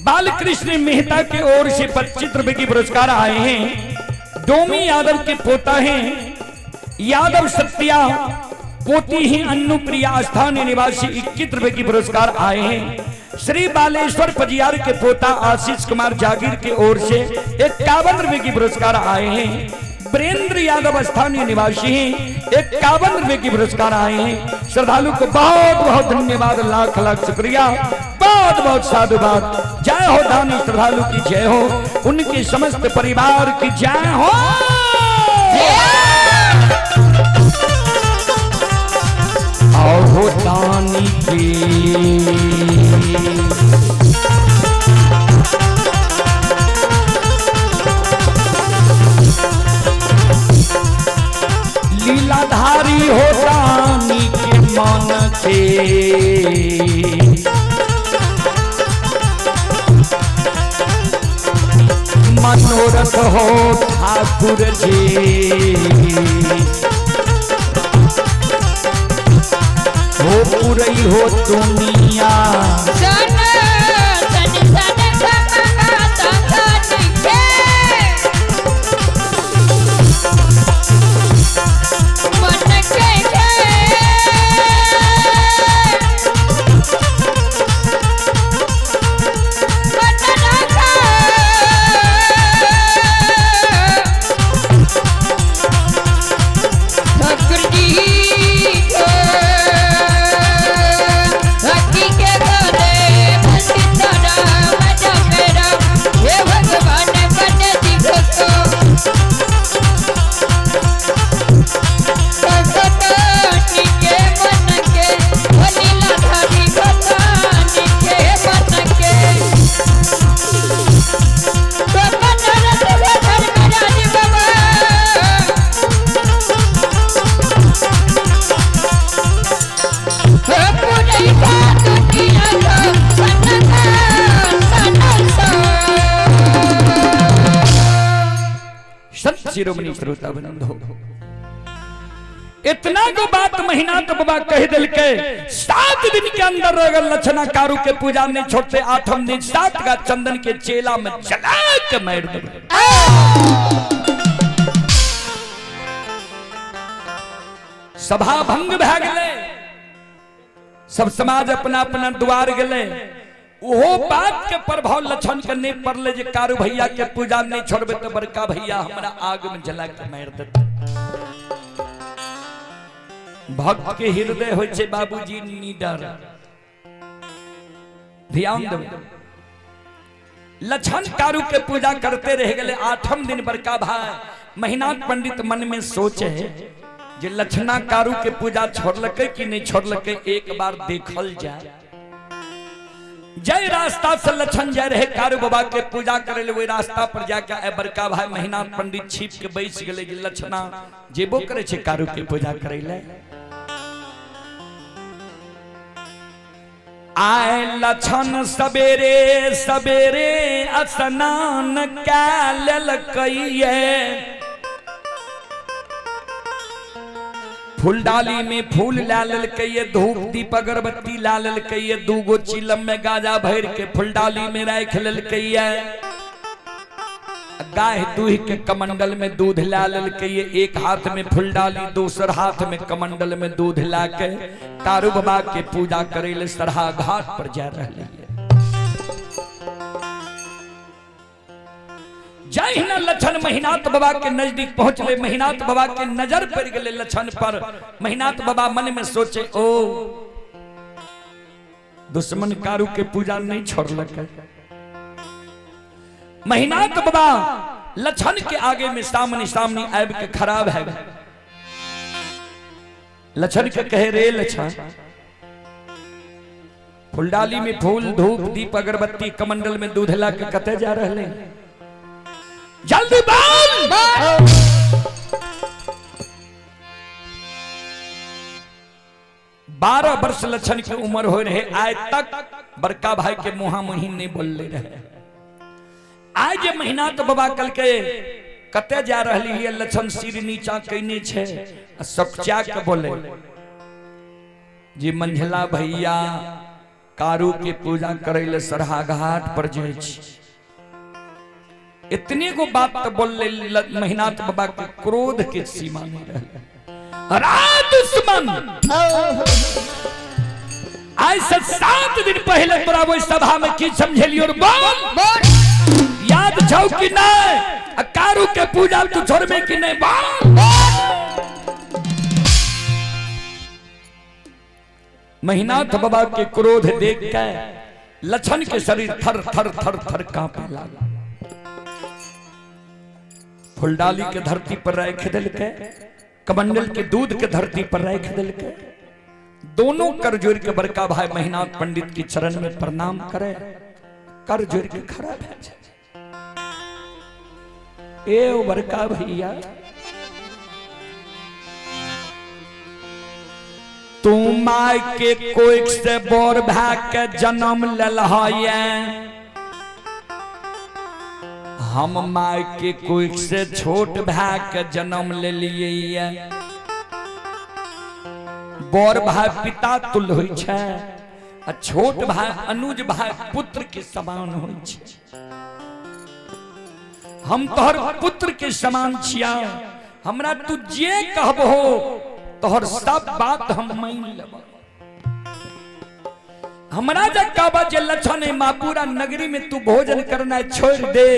[SPEAKER 1] बालकृष्ण मेहता के ओर से 25 रुपए की पुरस्कार आए हैं। डोमी यादव के पोता हैं यादव सत्या, पोती ही अन्नू प्रिया स्थानीय निवासी 21 रुपए की पुरस्कार आए हैं। श्री बालेश्वर पजियार के पोता आशीष कुमार जागीर के ओर से 51 रुपए की पुरस्कार आए हैं। वीरेंद्र यादव स्थानीय निवासी हैं, 51 रुपए की पुरस्कार आए हैं। श्रद्धालु को बहुत बहुत धन्यवाद, लाख लाख शुक्रिया, बहुत बहुत साधुवाद। जय हो दानी श्रद्धालु की जय हो, उनके समस्त परिवार की जय हो। आओ दानी की लीलाधारी हो दानी के मन के, मनोरथ हो ठाकुर जी। हो पुरई हो दुनिया
[SPEAKER 2] सन सन सन सन के मन के मन रखा ठाकुर जी को हकी के गोरे बंदी तोरा मजा मेरा हे भगवान बन दिखो तो के मन के लीला धारी भगवान के मन के तो मनरथ धर्मराज बाबा
[SPEAKER 1] संत शिरोमणि श्रोता बंधो, इतना को बात महीना तो बाबा कह दिल के 7 दिन के अंदर अगर लक्षणा कारू के पूजा नहीं छोड़ते, 8वें दिन 7 का चंदन के चेला में जला के मार दे। सभा भंग भै गेलै, सब समाज अपना अपना द्वार गेलै। ओहो बात के प्रभाव लक्षण के नहीं पड़ले जे कारू भैया के पूजा नहीं छोड़बे तो बड़का भैया हमरा आग में जला के मार देते। भक्त के हृदय होइ छै बाबूजी निडर। ध्यान देबै, लक्षण कारू के पूजा करते रह गए। आठम दिन बड़का भाई महिनाथ पंडित मन में सोचे जे लक्षणा कारू के पूजा छोड़लकै कि नहीं छोड़लकै, एक बार देखल जाए। जय रास्ता से लक्षण जाय रहे कारू बाबा के पूजा करे ले, वही रास्ता पर जाके ए बड़का भाई महिनाथ पंडित छिप के बैस गेले जे लक्षणा जेबो करे छे कारू के पूजा करे ले। आए लक्षण सवेरे सवेरे स्नान कै लेलकैये, फूलडाली में फूल ला लेलकैये, धूप दीप अगरबत्ती ला लेलकैये, दूगो चिलम में गाजा भर के फूलडाली में राख लेलकैये, गाय दूह के कमंडल में दूध ला लेलकैये, एक हाथ में फूलडाली दोसर हाथ में कमंडल में दूध ला के कारू बाबा के पूजा करे ले सरहा घाट पर जा रहे। जहिना लक्षण महिनाथ बाबा के नजदीक पहुंचले, महिनाथ बाबा के नजर पड़ गए लक्षण पर। महिनाथ बाबा मन में सोचे, ओ दुश्मन कारू के पूजा नहीं छोड़लक। महिनाथ बाबा लक्षण के आगे में सामने सामने आबि के खराब है। लक्षण के कहे, रे लक्षण, फुलडाली में फूल धूप दीप अगरबत्ती कमंडल में दूध ला के कते जा रहे, जल्दी बोल। 12 वर्ष लक्षण के उम्र हो रहे, आय तक बड़का भाई के मुहा मुही नहीं बोलले रहे। आज जे महीना तो बाबा कल के कते जा रही है, लक्षण सिर नीचा कैने छे आ सकचा के बोले जी मंझला भैया कारू के पूजा करे ले सरहा घाट पर जाय छी। इतने को बात तो बोल ले, महिनाथ बाबा के क्रोध के सीमा नहीं रहे। अरे दुश्मन, आज से 7 दिन पहले तोरा ओहि सभा में की समझेलियो रे बोल, याद छौ कि नहीं? आ कारू के पूजा तू छोड़बे कि नहीं बोल। महिनाथ बाबा के क्रोध देख के लक्षण के शरीर थर थर थर थर कांपे लगा। फुलडाली के धरती पर राख दिलके, कमंडल के दूध के धरती पर राख दिलके। दोनों कर जोड़ के बड़का भाई महिनाथ पंडित के चरण में प्रणाम करे, कर जोड़ के खड़ा भए जाए। ए ओ बड़का भैया, तू my के कोख से बोर भा के जन्म ललह, हम my के कोख से छोट भा के जन्म ले लिए। बोर भाई पिता तुल्य होइ छै आ छोट भाई अनुज भाई पुत्र के समान होइ छै। हम तोहर पुत्र के समान छिया, हमरा तू जे कहबहो तोहर सब बात हम मान लेब। हमरा जे कहबा जे लक्षण है मापुरा नगरी में तू भोजन करना छोड़ दे,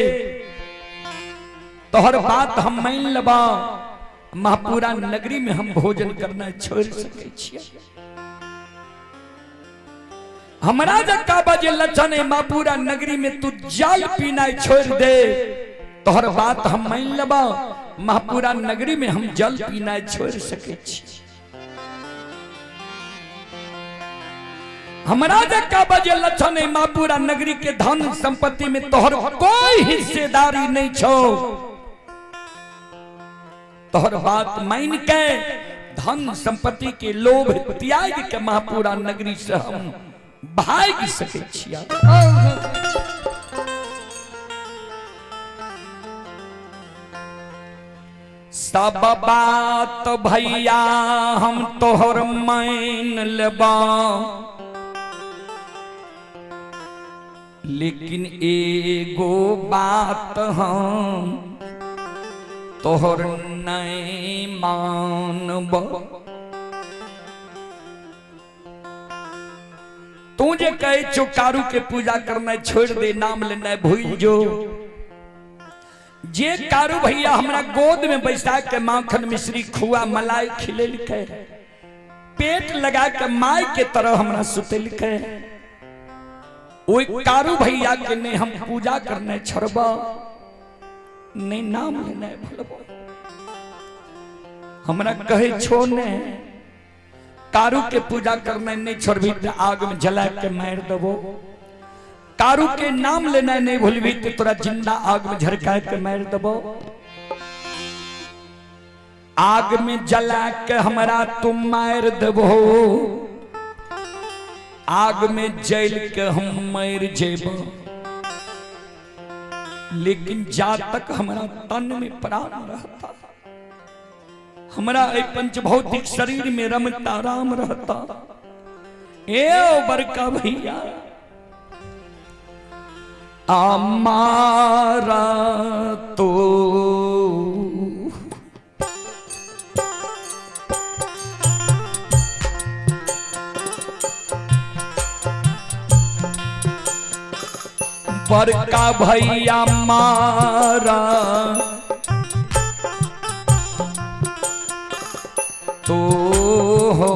[SPEAKER 1] तोहर बात हम मान लेब। महापुरा नगरी में हम भोजन करना छोड़ सकै छियै। हमरा जे कहबा जे लक्षण है महापुरा नगरी में तू जल पीना छोड़ दे, तोहर बात हम मान लेब। महापुरा नगरी में हम जल पीना छोड़ सकै छी। हमरा जे कहबा जे लक्षण है महापुरा नगरी के धन संपत्ति में तोहर कोई हिस्सेदारी नहीं छो, तोहर बात मान के धन संपत्ति के लोभ त्याग के महापुरा नगरी से हम भाग सकै छिया। सब बात भैया हम तोहर मान लेबा, लेकिन एगो बात हम तोहर नहीं मानब। तू जे कहे छो कारू के पूजा करना छोड़ दे, नाम लेना भूल जो, जे कारू भैया हमरा गोद में बैसा के माखन मिश्री खुआ मलाई खिलेलकै, पेट लगा के माय के तरह हमरा सुतेलकै। ओहि कारू भैया के ने हम पूजा करने छोड़ब, ने नाम लेने भूलब। हमरा कहे छो ने कारू के पूजा करने नहीं छोड़बी तो आग में जला के मार देबो। कारू के नाम लेना नहीं भूलबी तो तोरा जिंदा आग में झरका के मार देबो। आग में जला के हमरा तुम मार देबो, आग में जल के हम मर जेबो, लेकिन जा तक हमरा तन में प्राण रहता, हमरा एहि पंचभौतिक शरीर में रमता राम रहता। ए ओ बड़का भैया हमारा तो बड़का भैया मारा तो हो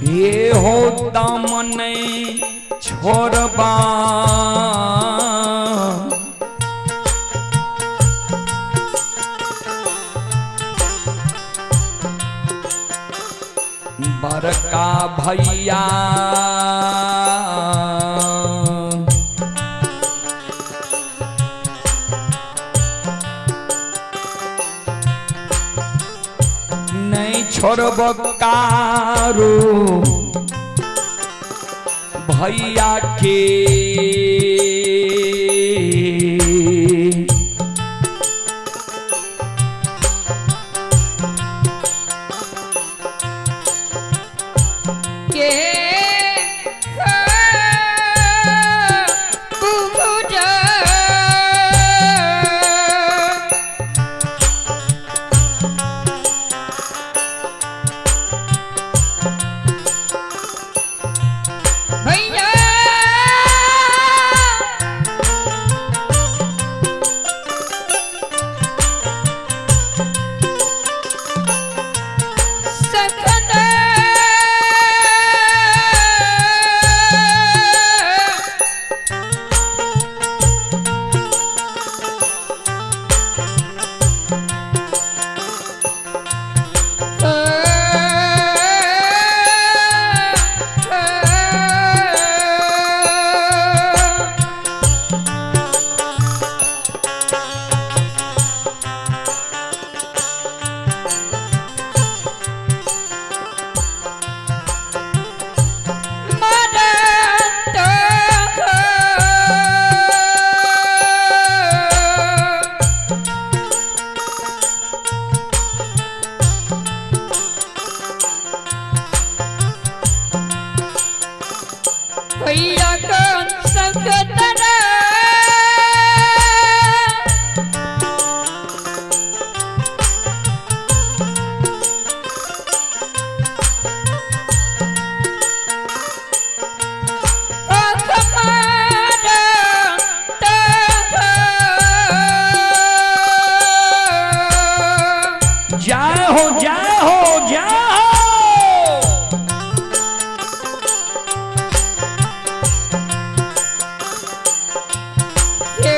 [SPEAKER 1] ये हो दामन छोड़बा बड़का भैया नहीं छोड़ब कारू भैया के।
[SPEAKER 2] के पूजा भैया सखना भैया कौन संगतना
[SPEAKER 1] जय हो जय हो जय हो।
[SPEAKER 2] हे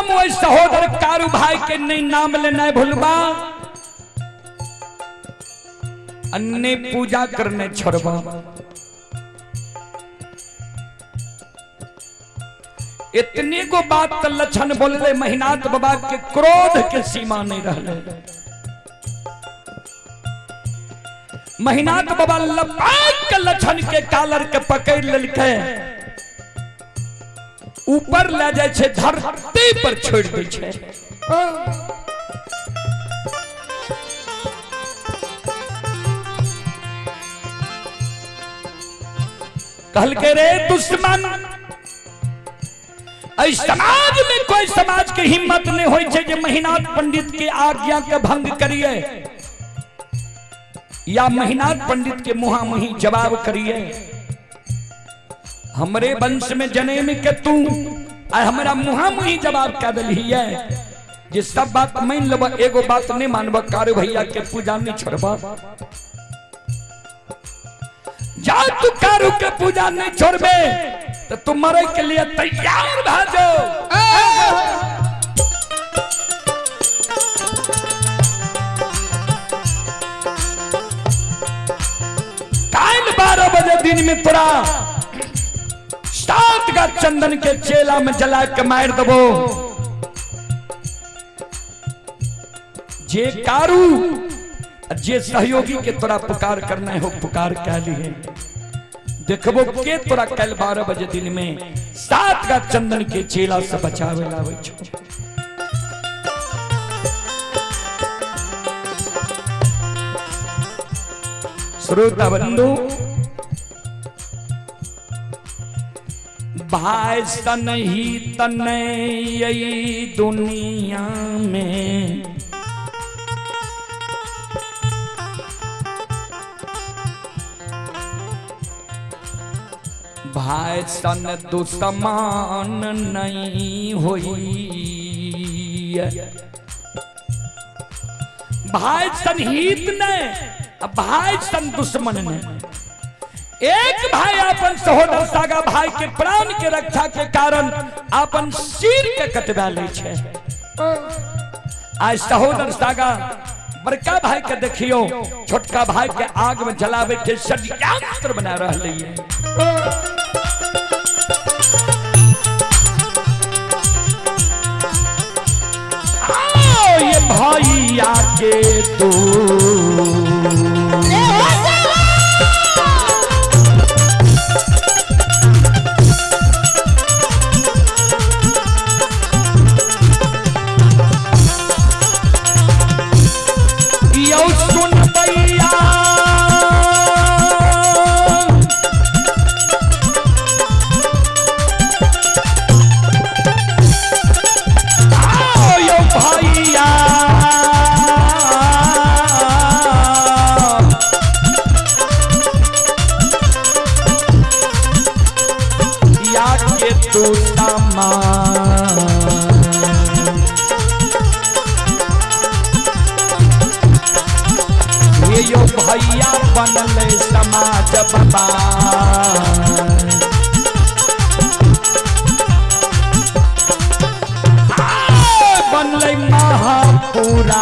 [SPEAKER 1] एकदम वही सहोदर कारू भाई के नहीं नाम लेना भूलबा, अन्य पूजा करने छोड़बा। इतने को बात तो लक्षण बोलले, महिनाथ बाबा के क्रोध के सीमा नहीं रहले। महिनाथ बाबा लपाक के लक्षण के कालर के पकड़ लेलकै, ऊपर ले जाय छै, धरती पर छोड़ दै छै। कहलकै रे दुश्मन, एहि समाज में कोई समाज के हिम्मत नहीं होय छै जे महिनाथ पंडित के आज्ञा के भंग करिए या महिनाथ पंडित के मुहामुही जवाब करिए। हमरे वंश में जन्म के तू आ हमरा मुहामुही जवाब कह दिलिए जे सब बात मान लेब, एगो बात नहीं मानब, कारू भैया के पूजा नहीं छोड़ब। जा तू कारू के पूजा नहीं छोड़बे तो तुम मरे के लिए तैयार भा जाओ। काल 12 बजे दिन में तोरा 7 का चंदन के चेला में जला के मार दबो। जे कारू जे सहयोगी के तोरा पुकार करना हो पुकार कह लिए, देखबो के तोरा कल 12 बजे दिन में 7 का चंदन के चेला से बचावे लावे छो। श्रोता बंधु, भाई सन ही तने यही दुनिया में, भाई सन दुश्मन नहीं होई, भाई सन हित नहीं, भाई सन दुश्मन नहीं। एक भाई अपन सहोदर सागा भाई के प्राण के रक्षा के कारण अपन सिर के कटवा ले छै। आज सहोदर सागा बड़का भाई के देखियो छोटका भाई के आग में जलावे के षड्यंत्र बना रहले है। आओ ये भैया के तू भैया बनल समाज बाबा, बनल महापुरा।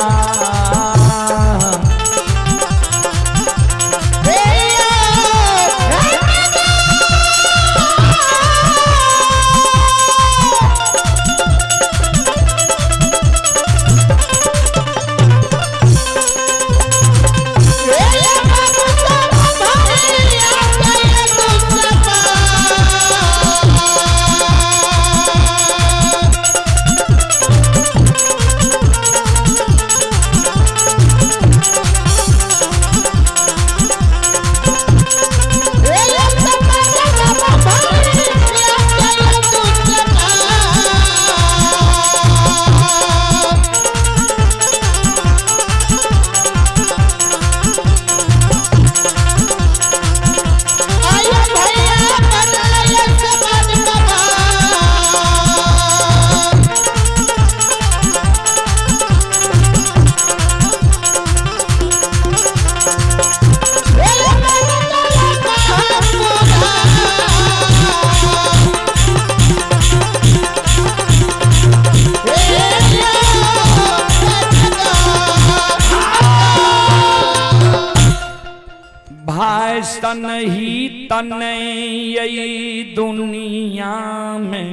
[SPEAKER 1] भाई सन ही तन यही दुनिया में,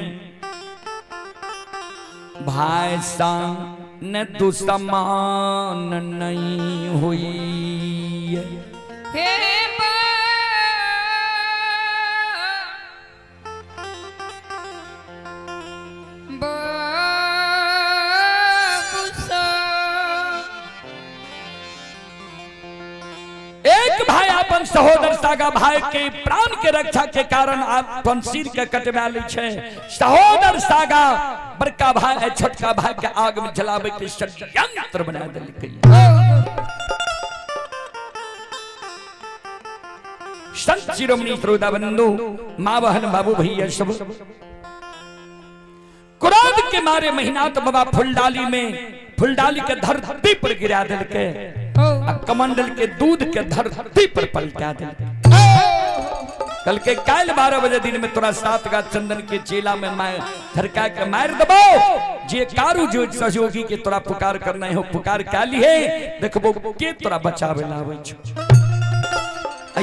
[SPEAKER 1] भाई सन दुश्मन नहीं हुई।
[SPEAKER 2] हे
[SPEAKER 1] एक भाई अपन सहोदर सागा भाई के प्राण के रक्षा के कारण अपन सिर के कटवा लै छै। सहोदर सागा बड़का भाई है छोटका भाई के आग में जलावे के षड्यंत्र बना देलकै। संत शिरोमणि श्रोता बंधु, माँ बहन बाबू भैया सब, क्रोध के मारे महिनाथ बाबा फुलडाली में फुलडाली के धरती पर गिरा देलकै, कमंडल के दूध के धरती पर पलटा देलकै। कल के काल 12 बजे दिन में तोरा 7 गा चंदन के चेला में मैं धरका के मार दबो, जे कारू जो सहयोगी के तोरा पुकार करना हो पुकार का लिए देखबो के तोरा बचावे लावे छो।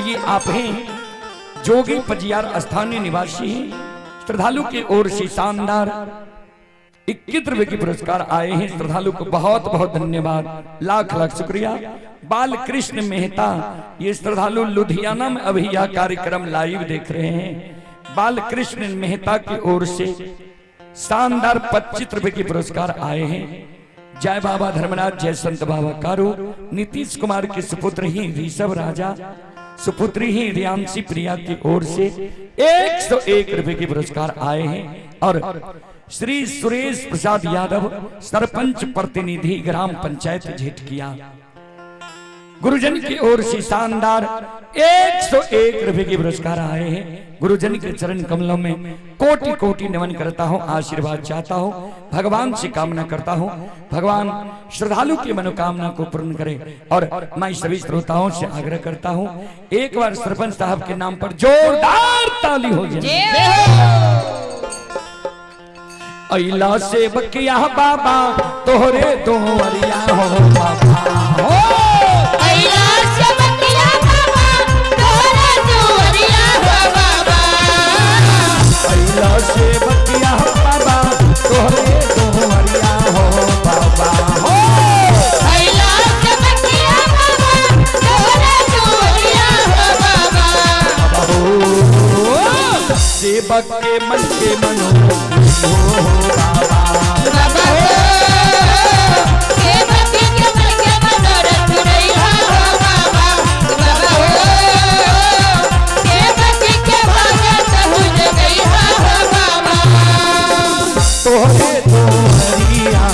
[SPEAKER 1] ये आप हैं जोगी पजियार स्थानीय निवासी हैं, श्रद्धालु की ओर से शानदार 21 रुपए के पुरस्कार आए हैं। श्रद्धालु को बहुत बहुत धन्यवाद, लाख लाख शुक्रिया। बाल कृष्ण मेहता, ये श्रद्धालु लुधियाना में अभी यह कार्यक्रम लाइव देख रहे हैं। बाल कृष्ण मेहता की ओर से शानदार 25 रुपए के पुरस्कार आए हैं। जय बाबा धर्मनाथ, जय संत बाबा कारू। नीतीश कुमार के सुपुत्र ही ऋषभ राजा, सुपुत्री ही रियांशी प्रिया की ओर से 101 रुपए के पुरस्कार आए हैं। और श्री सुरेश प्रसाद यादव, सरपंच प्रतिनिधि ग्राम पंचायत झिटकिया, गुरुजन की ओर से शानदार 101 रुपए के पुरस्कार आए हैं। गुरुजन के चरण कमलों में कोटि कोटि नमन करता हूं, आशीर्वाद चाहता हूं, भगवान से कामना करता हूं, भगवान श्रद्धालु की मनोकामना को पूर्ण करे। और मैं सभी श्रोताओं से आग्रह करता हूं, एक बार सरपंच साहब के नाम पर जोरदार ताली हो जाए। अइला से बकिया बाबा तोहरे दोवरिया हो बाबा हो,
[SPEAKER 2] अइला से बकिया बाबा तोहरे दोवरिया हो बाबा,
[SPEAKER 1] अइला से बकिया बाबा तोहरे दोवरिया हो बाबा हो,
[SPEAKER 2] अइला से बकिया बाबा तोहरे दोवरिया हो बाबा,
[SPEAKER 1] हो सेवक के मन के मनो हो बाबा,
[SPEAKER 2] बाबा हो सेवक के मन के मनोरथ रहिया हो बाबा, बाबा हो सेवक के भगत हो जगैया हो बाबा,
[SPEAKER 1] तोहरे दोहरिया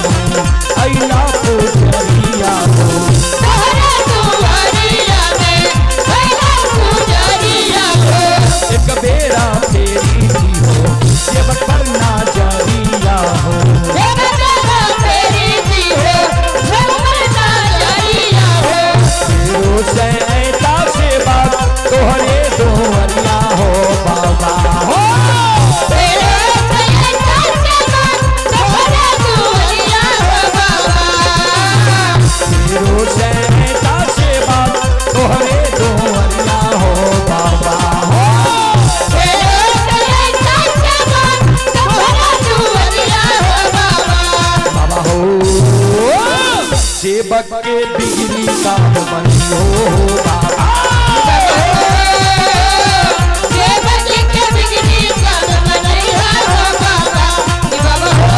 [SPEAKER 1] अइला पुजरिया हो,
[SPEAKER 2] तोहरे दुआरिया में अइला पुजरिया हो,
[SPEAKER 1] एक बेरा तेरी हो सेवक पर ना जरिया हो,
[SPEAKER 2] एक बेरा तेरी जी हो सेवक पर ना जरिया हो,
[SPEAKER 1] तेरो सैता सेवा तोहरे दोहरिया हो बाबा हो,
[SPEAKER 2] तेरो सैता सेवा तोहरे दुआरिया हो बाबा,
[SPEAKER 1] तेरो सैता सेवा तोहरे दोहरिया हो बाबा हो,
[SPEAKER 2] तेरो सैता सेवा तोहरे दुआरिया हो बाबा,
[SPEAKER 1] बाबा हो सेवक के बिजली का बनियो हो बाबा,
[SPEAKER 2] सेवक के बिगड़ी काम बनैया हो बाबा, बाबा हो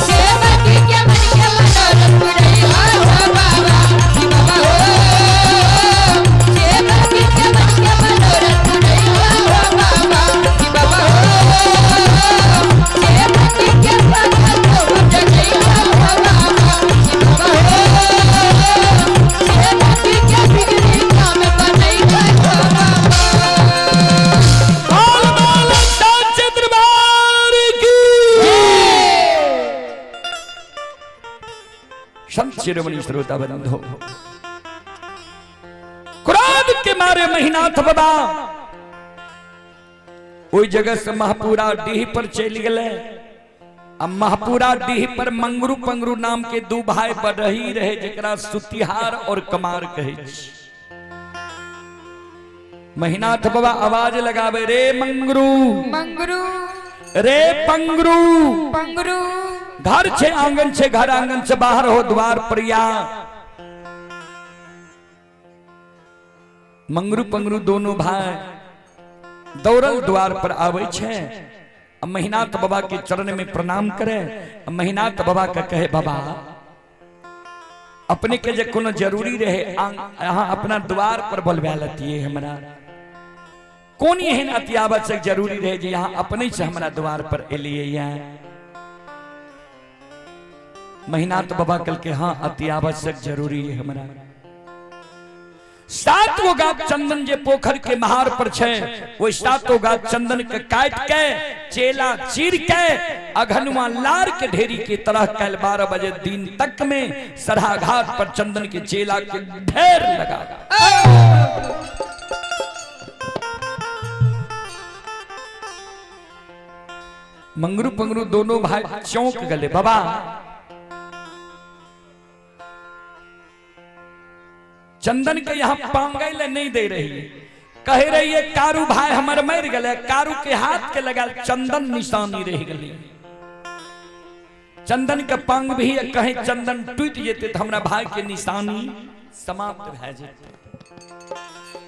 [SPEAKER 2] सेवक के मन के मनोरथ पुरैया हो बाबा, बाबा हो सेवक के मन के मनोरथ पुरैया हो बाबा, बाबा हो सेवक के भगत हो जगैया हो बाबा, बाबा हो सेवक के बिगड़ी काम बनैया हो बाबा।
[SPEAKER 1] बाल बाल साचे दरबार की। संत शिरोमणि श्रोता बंधो, क्रोध के मारे महिनाथ बाबा ओहि जगह से महपुरा डीह पर चलि गेलै। आ महपुरा डीह पर मंगरू पंगरू नाम के दू भाई बढ़ही रहे, जकरा सुतिहार और कमार कहै छै। महिनाथ बाबा आवाज लगावे, रे मंगरू
[SPEAKER 2] मंगरू,
[SPEAKER 1] रे पंगरू
[SPEAKER 2] पंगरू,
[SPEAKER 1] घर छे आंगन छे, घर आंगन से बाहर हो द्वार पर या। मंगरू पंगरू दोनों भाई दौड़ल द्वार पर आवे छे। महिनाथ बाबा के चरण में प्रणाम करे। महिनाथ बाबा के कहे, बाबा अपने के जे कोनो जरूरी रहे अहाँ अपना द्वार पर बोलबा लतिए हमरा। कोन एहन अति आवश्यक जरूरी रहे जे यहाँ अपने से हमरा द्वार पर एलिए? या महिनाथ बाबा कल के हाँ, अति आवश्यक जरूरी है हमरा। 7 गो गाछ चंदन जे पोखर के महार पर छे, वो 7 गाछ चंदन के काट के चेला चीर के अघनुआ लार के ढेरी के तरह कल 12 बजे दिन तक में सरहा घाट पर चंदन के चेला के ढेर लगा। मंगरू पंगरू दोनों भाई चौंक गले। बाबा चंदन के यहाँ पांगै ले नहीं दे रही है, कह रही है कारू भाई हमर मर गए, कारू के हाथ के लगा चंदन निशानी रह गई, चंदन के पांग भी है, कहीं चंदन टूट जेते तो हमरा भाई के निशानी समाप्त भए जेते।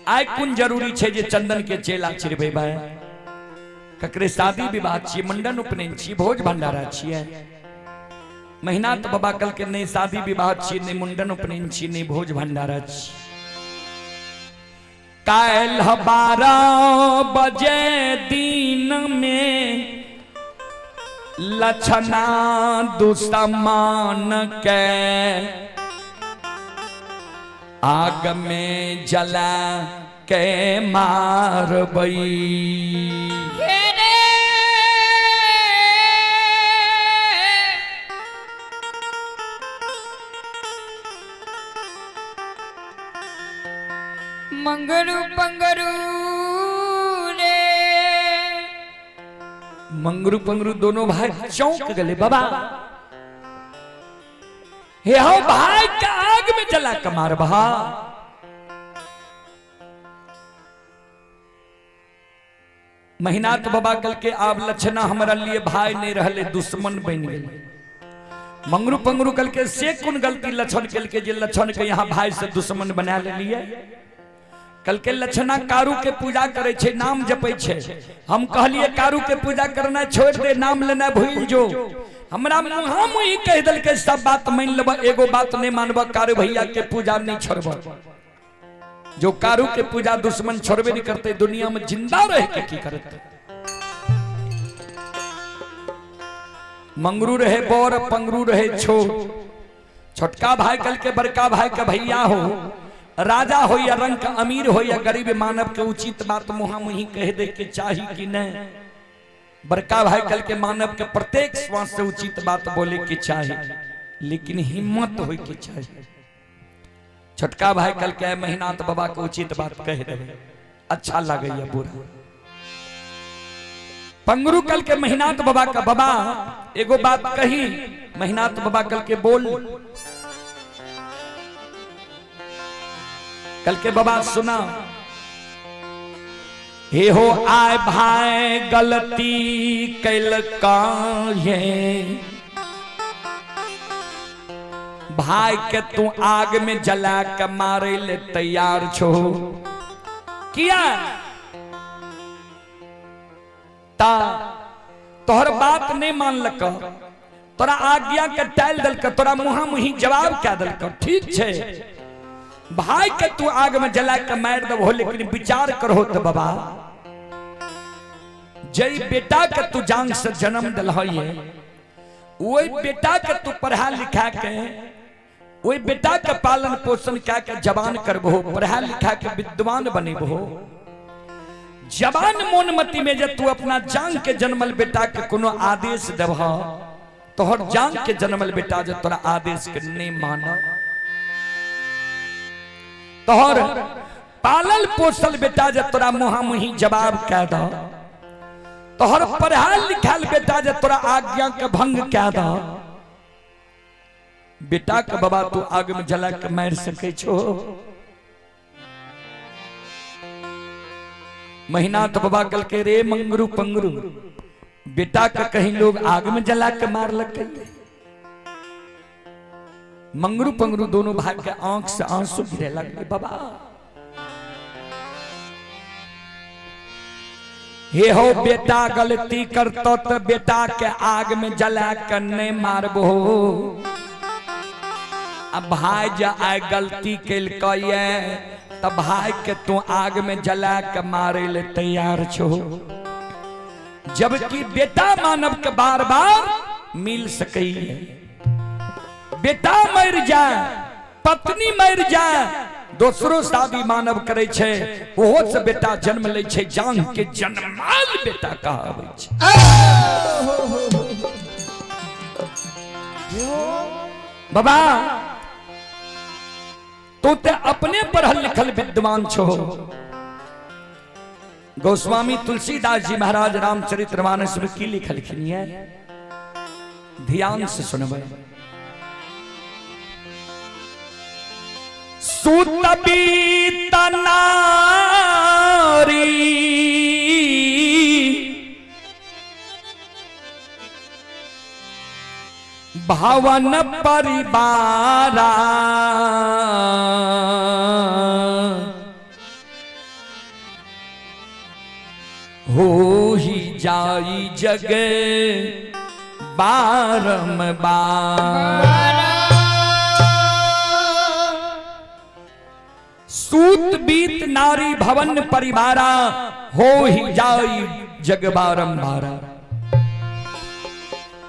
[SPEAKER 1] आइ कोन जरूरी छे जे चंदन के चेला चिरबे भाई? ककरे शादी विवाह छियै, मुंडन उपनयन छियै, भोज भंडारा छियै। महिनाथ बाबा कल के नहीं शादी विवाह छियै, नहीं मुंडन उपनयन छियै, नहीं भोज भंडारा छियै। काल्हि 12 बजे दिन में लछना दुश्मन के आग में जला के मारबई।
[SPEAKER 2] मंगरू पंगरू रे,
[SPEAKER 1] मंगरू पंगरू दोनों भाई चौंक गए। बाबा हे हो भाई का आग में जला के मारबा। महिनाथ बाबा कल के आब लक्षणा हमरा लिए भाई नहीं रहले, दुश्मन बन गए। मंगरू पंगरू कल के से कोन गलती लक्षण कल के जे लक्षण के यहाँ भाई से दुश्मन बना लिए? कल के लक्षणा कारू के पूजा करे छे, नाम जपे छे। हम कहलिए कारू के पूजा करना छोड़ दे, नाम लेना भूल जो। हमरा मुँह मुँह कह दल के सब बात मान लेब, एगो बात नहीं मानब, कारू भैया के पूजा नहीं छोड़ब। जो कारू के पूजा दुश्मन छोड़बे नहीं करते, दुनिया में जिंदा रह के की करते? मंगरू रहे बोर, पंगरू रहे छो। छोटका भाई कल के बड़का भाई के भैया हो, राजा हो या रंग का अमीर हो या गरीब, मानव के उचित बात मुहा मुही कह दे के चाही कि नहीं। बड़का भाई कल के मानव के प्रत्येक श्वास से उचित बात बोले के चाही, लेकिन हिम्मत हो के चाही। छोटका भाई कल के महिनाथ बाबा के उचित बात कह दे, अच्छा लगे या बुरा। पंगरू कल के महिनाथ बाबा का बाबा एगो बात कही, महिनाथ बाबा कल के बोल, कल के बाबा सुना, हे हो आए भाई गलती कैल काहे, भाई के तू आग में जला के मारे ले तैयार छो किया? ता तोहर बात नहीं मानलक, तोरा आज्ञा के टाल दलक, तोरा मुहा मुही जवाब क्या दलक, ठीक छे भाई के तू आग में जला के मार दबो, लेकिन विचार करो तो बाबा जई बेटा के तू जान से जन्म दिलहिए, वही बेटा के तू पढ़ा लिखा के, वही बेटा के पालन पोषण क्या के जवान करबो, पढ़ा लिखा के विद्वान बनेबो। जवान मोनमती में जब तू अपना जान के जन्मल बेटा के कोनो आदेश देबह, तोहर जान के जन्मल बेटा जब तोरा आदेश के नहीं मानब, तोहर पालल पोसल बेटा जब तोरा मुहा मुही जवाब कह द, तोहर पढ़ाल लिखाल बेटा जब तोरा आज्ञा के भंग कह द, बेटा के बाबा तू आग में जला के मार सके छो? महिनाथ बाबा कल के रे मंगरू पंगरू, बेटा का कहीं लोग आग में जला के मार लग। मंगरू पंगरू दोनों भाई के आंख से आंसू गिरे लगले। बाबा हे हो बेटा गलती करतो तो बेटा के आग में जला के नहीं मारबो। अब भाई जा आए गलती केलकै तब भाई के तू आग में जला के मारे ले तैयार छो, जबकि बेटा मानव के बार बार मिल सके। बेटा मर जाए, पत्नी मर जाए, दोसरो शादी मानव करे छे, ओहो से बेटा जन्म ले छे, जान के जन्माल बेटा कहाबै छे। बाबा तू ते अपने पढ़ल लिखल विद्वान छो। गोस्वामी तुलसीदास जी महाराज रामचरितमानस में की लिखलखिन है, ध्यान से सुनबै। सुतबी तनारी भवन परिवारा, हो ही जाई जग बारंबार। सूत बीत नारी भवन परिवारा, हो ही जाई जग बारंबारा।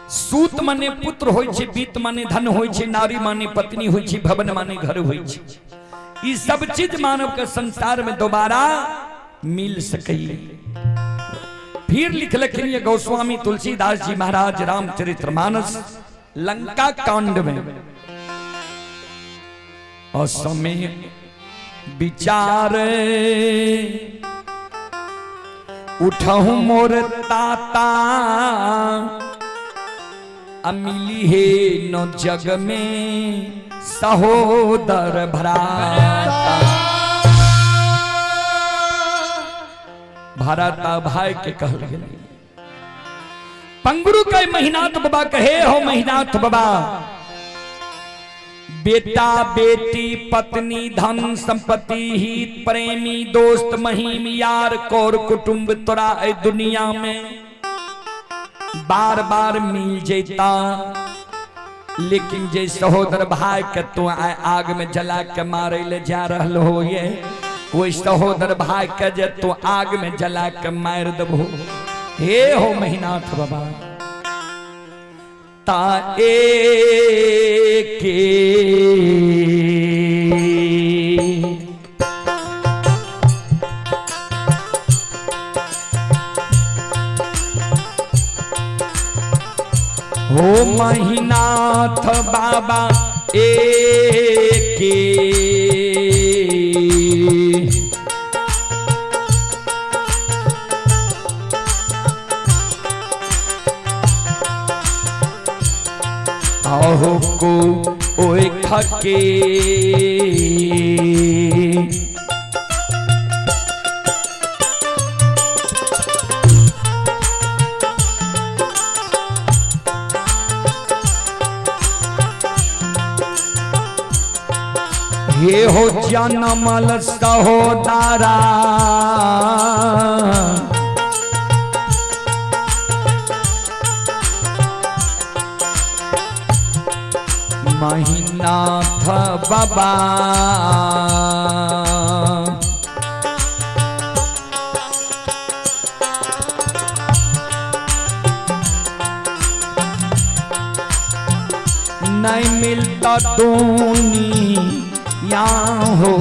[SPEAKER 1] सूत माने पुत्र होय छे, बीत माने धन होय छे, नारी माने पत्नी होय छे, भवन माने घर होय छे। ई सब चीज मानव के संसार में दोबारा मिल सके। फिर लिखलखिन ये गोस्वामी तुलसीदास जी महाराज रामचरितमानस लंका कांड में, असमय विचार उठहु मोर ताता, अमिली हे न जग में सहोदर भ्राता। भराता भाई के कहल गेलै। पंगरू के महिनाथ बाबा कहे हो महिनाथ बाबा, बेटा बेटी पत्नी धन संपत्ति हित प्रेमी दोस्त महीम यार कौर कुटुंब तोरा ए दुनिया में बार बार मिल जेता, लेकिन जे सहोदर भाई के तू आए आग में जला के मारे ले जा रहल हो, ये वही सहोदर भाई के जे तू आग में जला के मार दबो। हे हो महिनाथ बाबा ता के हो महिनाथ बाबा एके आहो को ओए खके हे हो जनमल सहोदरा, महिनाथ बाबा नहीं मिलता दुनिया हो।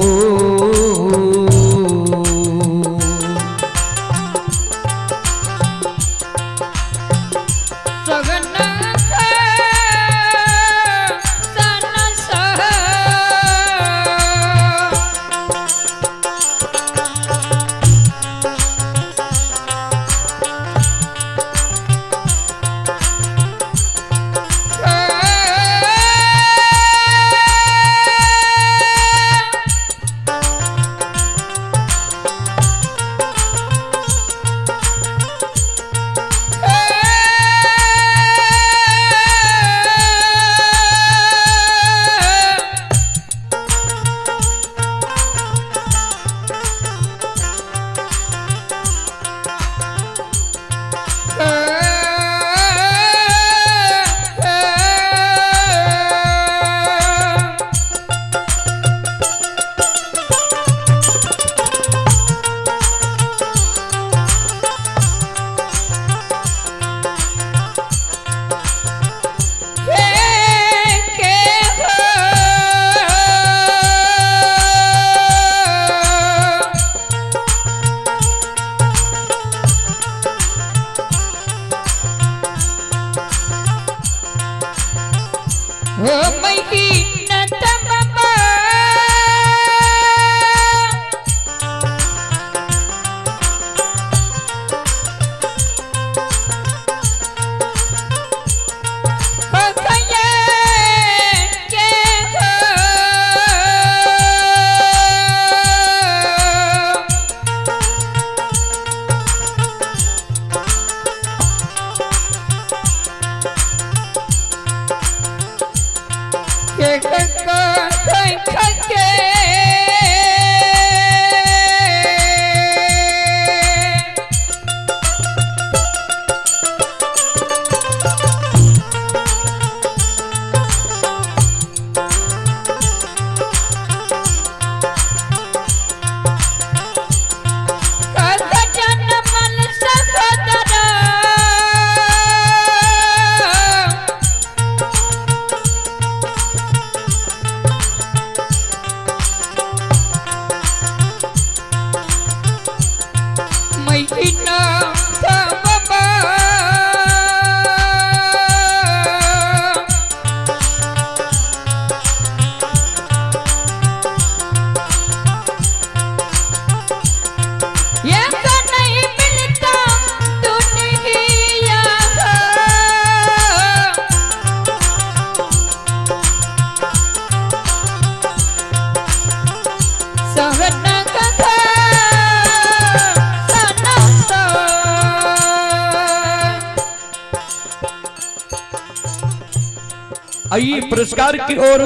[SPEAKER 1] आइए पुरस्कार की ओर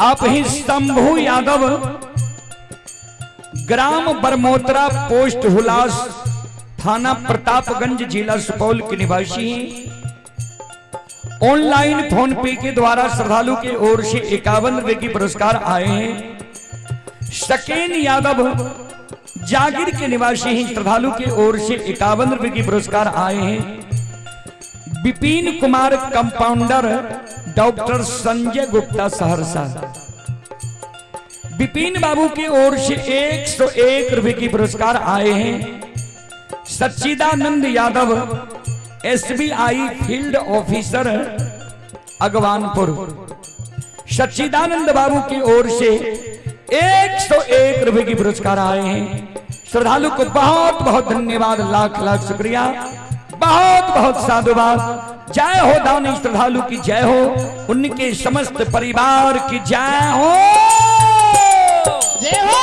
[SPEAKER 1] आप ही शंभू यादव, ग्राम बरमोतरा, पोस्ट हुलास, थाना प्रतापगंज, जिला सुपौल के निवासी हैं। ऑनलाइन फोन पे के द्वारा श्रद्धालु की ओर से 51 रुपए की पुरस्कार आए हैं। शकेन यादव जागिर के निवासी हैं, श्रद्धालु की ओर से 51 रुपए की पुरस्कार आए हैं। विपिन कुमार कंपाउंडर, डॉक्टर संजय गुप्ता सहरसा, विपिन बाबू की ओर से 101 रुपए की पुरस्कार आए हैं। Sachchidanand Yadav, SBI field officer, Agwanpur, Sachchidanand बाबू की ओर से 101 रुपए की पुरस्कार आए हैं। श्रद्धालु को बहुत बहुत धन्यवाद, लाख लाख शुक्रिया, बहुत बहुत साधुवाद। जय हो दानी श्रद्धालु की जय हो, उनके समस्त परिवार की जय हो।
[SPEAKER 2] जय हो।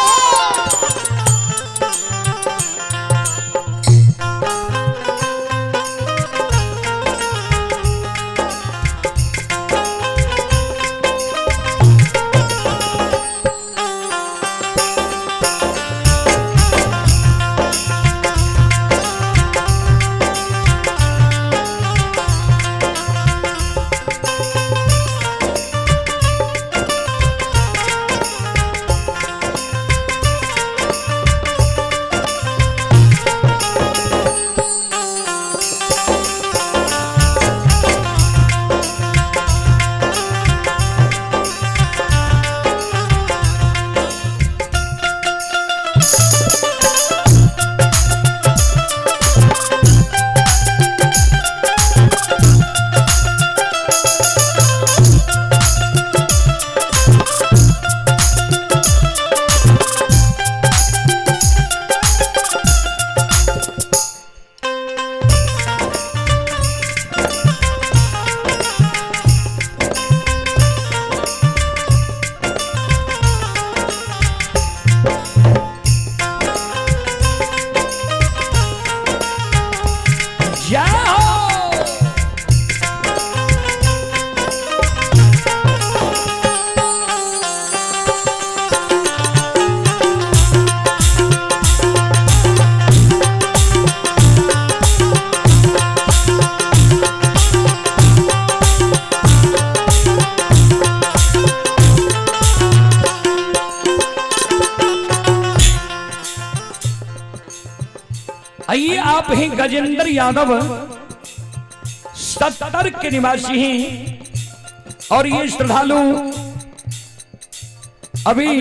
[SPEAKER 1] जय हो। आइए आप ही गजेंद्र यादव, 70 के निवासी हैं और ये श्रद्धालु अभी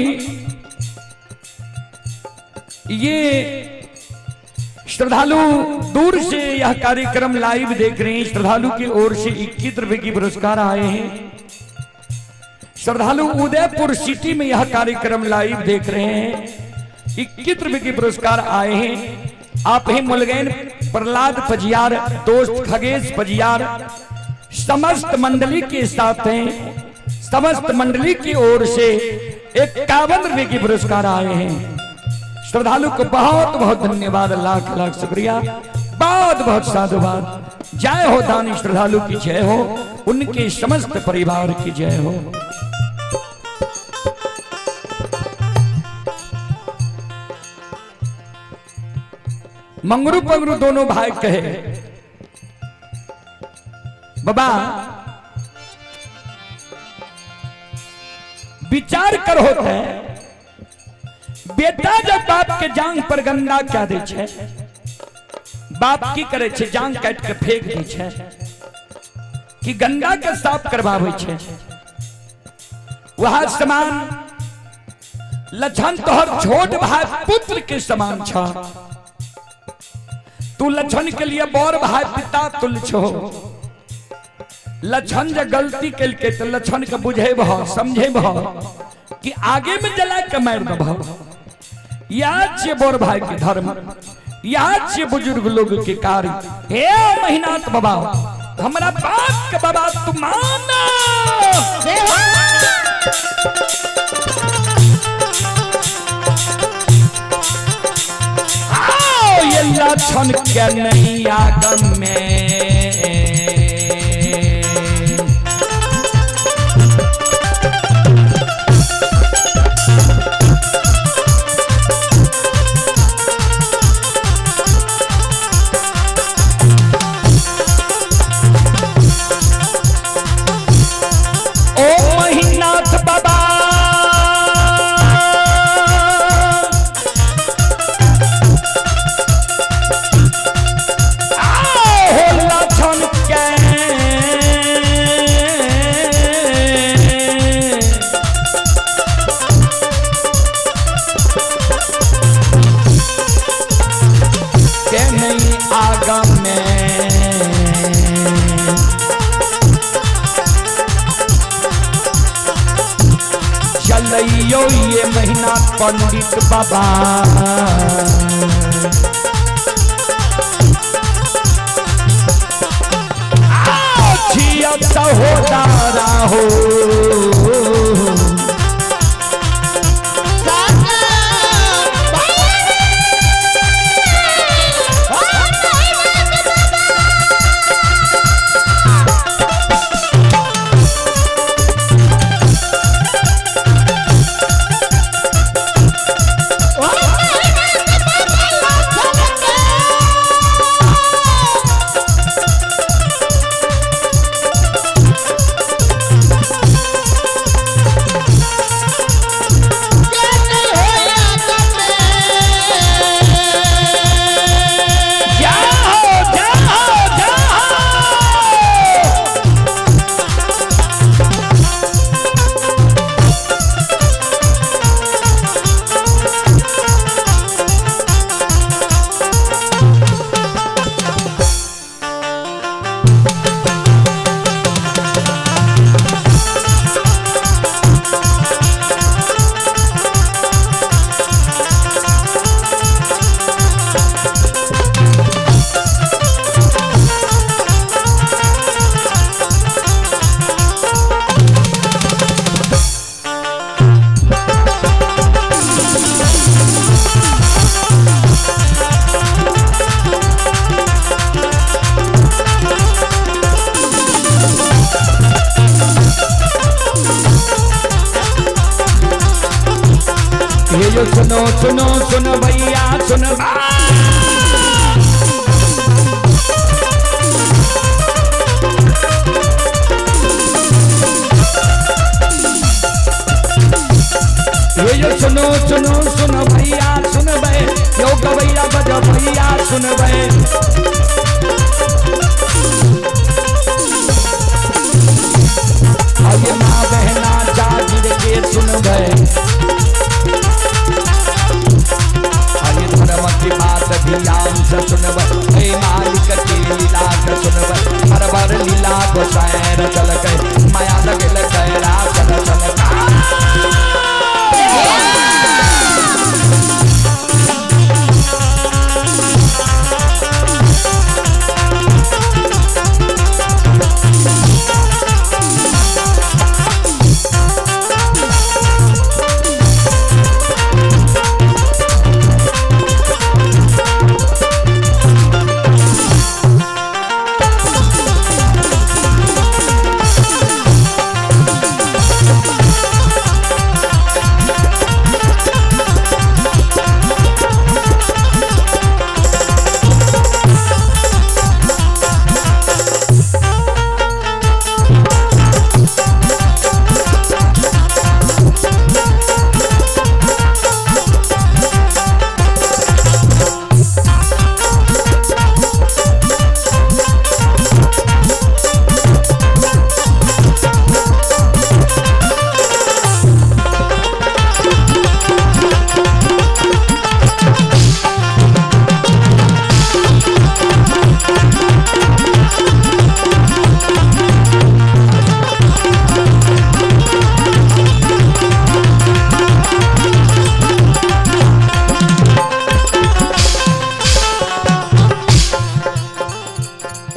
[SPEAKER 1] ये श्रद्धालु दूर से यह कार्यक्रम लाइव देख रहे हैं। श्रद्धालु की ओर से 21 रुपए की पुरस्कार आए हैं। श्रद्धालु उदयपुर सिटी में यह कार्यक्रम लाइव देख रहे हैं। 21 रुपए की पुरस्कार आए हैं। आप ही मुलगैन प्रहलाद पजियार, दोस्त खगेश पजियार, समस्त मंडली के साथ हैं। समस्त मंडली की ओर से 51 रुपए की पुरस्कार आए हैं। श्रद्धालु को बहुत बहुत धन्यवाद, लाख लाख शुक्रिया, बहुत बहुत साधुवाद। जय हो दानी श्रद्धालु की जय हो, उनके समस्त परिवार की जय हो। मंगरू पंगरू दोनों भाई कहे, बाबा विचार कर होते है, बेटा जब बाप के जांग पर गंदा क्या दे छे, बाप की करे छे, जांग काट के फेंक दे छे कि गंदा के साफ करवावे छे। वह समान लक्षण तोहर छोट भाई पुत्र के समान छ, तू लक्षण के लिए बड़ भाई पिता तुल्य छो। लक्षण जब गलती केलके तो लक्षण के बुझेबह समझेबह कि आगे में जला के मार देबह। याद छे बड़ भाई के धर्म, याद छे बुजुर्ग लोग के कार्य। हे महिनाथ बाबा, हमरा बाप के बाबा तू माना।
[SPEAKER 2] जय हो।
[SPEAKER 1] आओ ये लक्षण के नहीं आगम में। पंडित बाबा। आओ छिया सहोदरा हो। जाओ जाओ जाओ। ये जो सुनो सुनो सुनो भैया सुनो। ये जो सुनो सुनो सुनो भैया सुन बे, यो गवैया बज भैया सुन बे। आगे माँ बहना जागिर के सुन बे। आगे धर्म की बात ध्यान से सुनब, हे मालिक की लीला के सुनब। हर बार लीला गोसाई चल के माया लगल कैरा चल चल।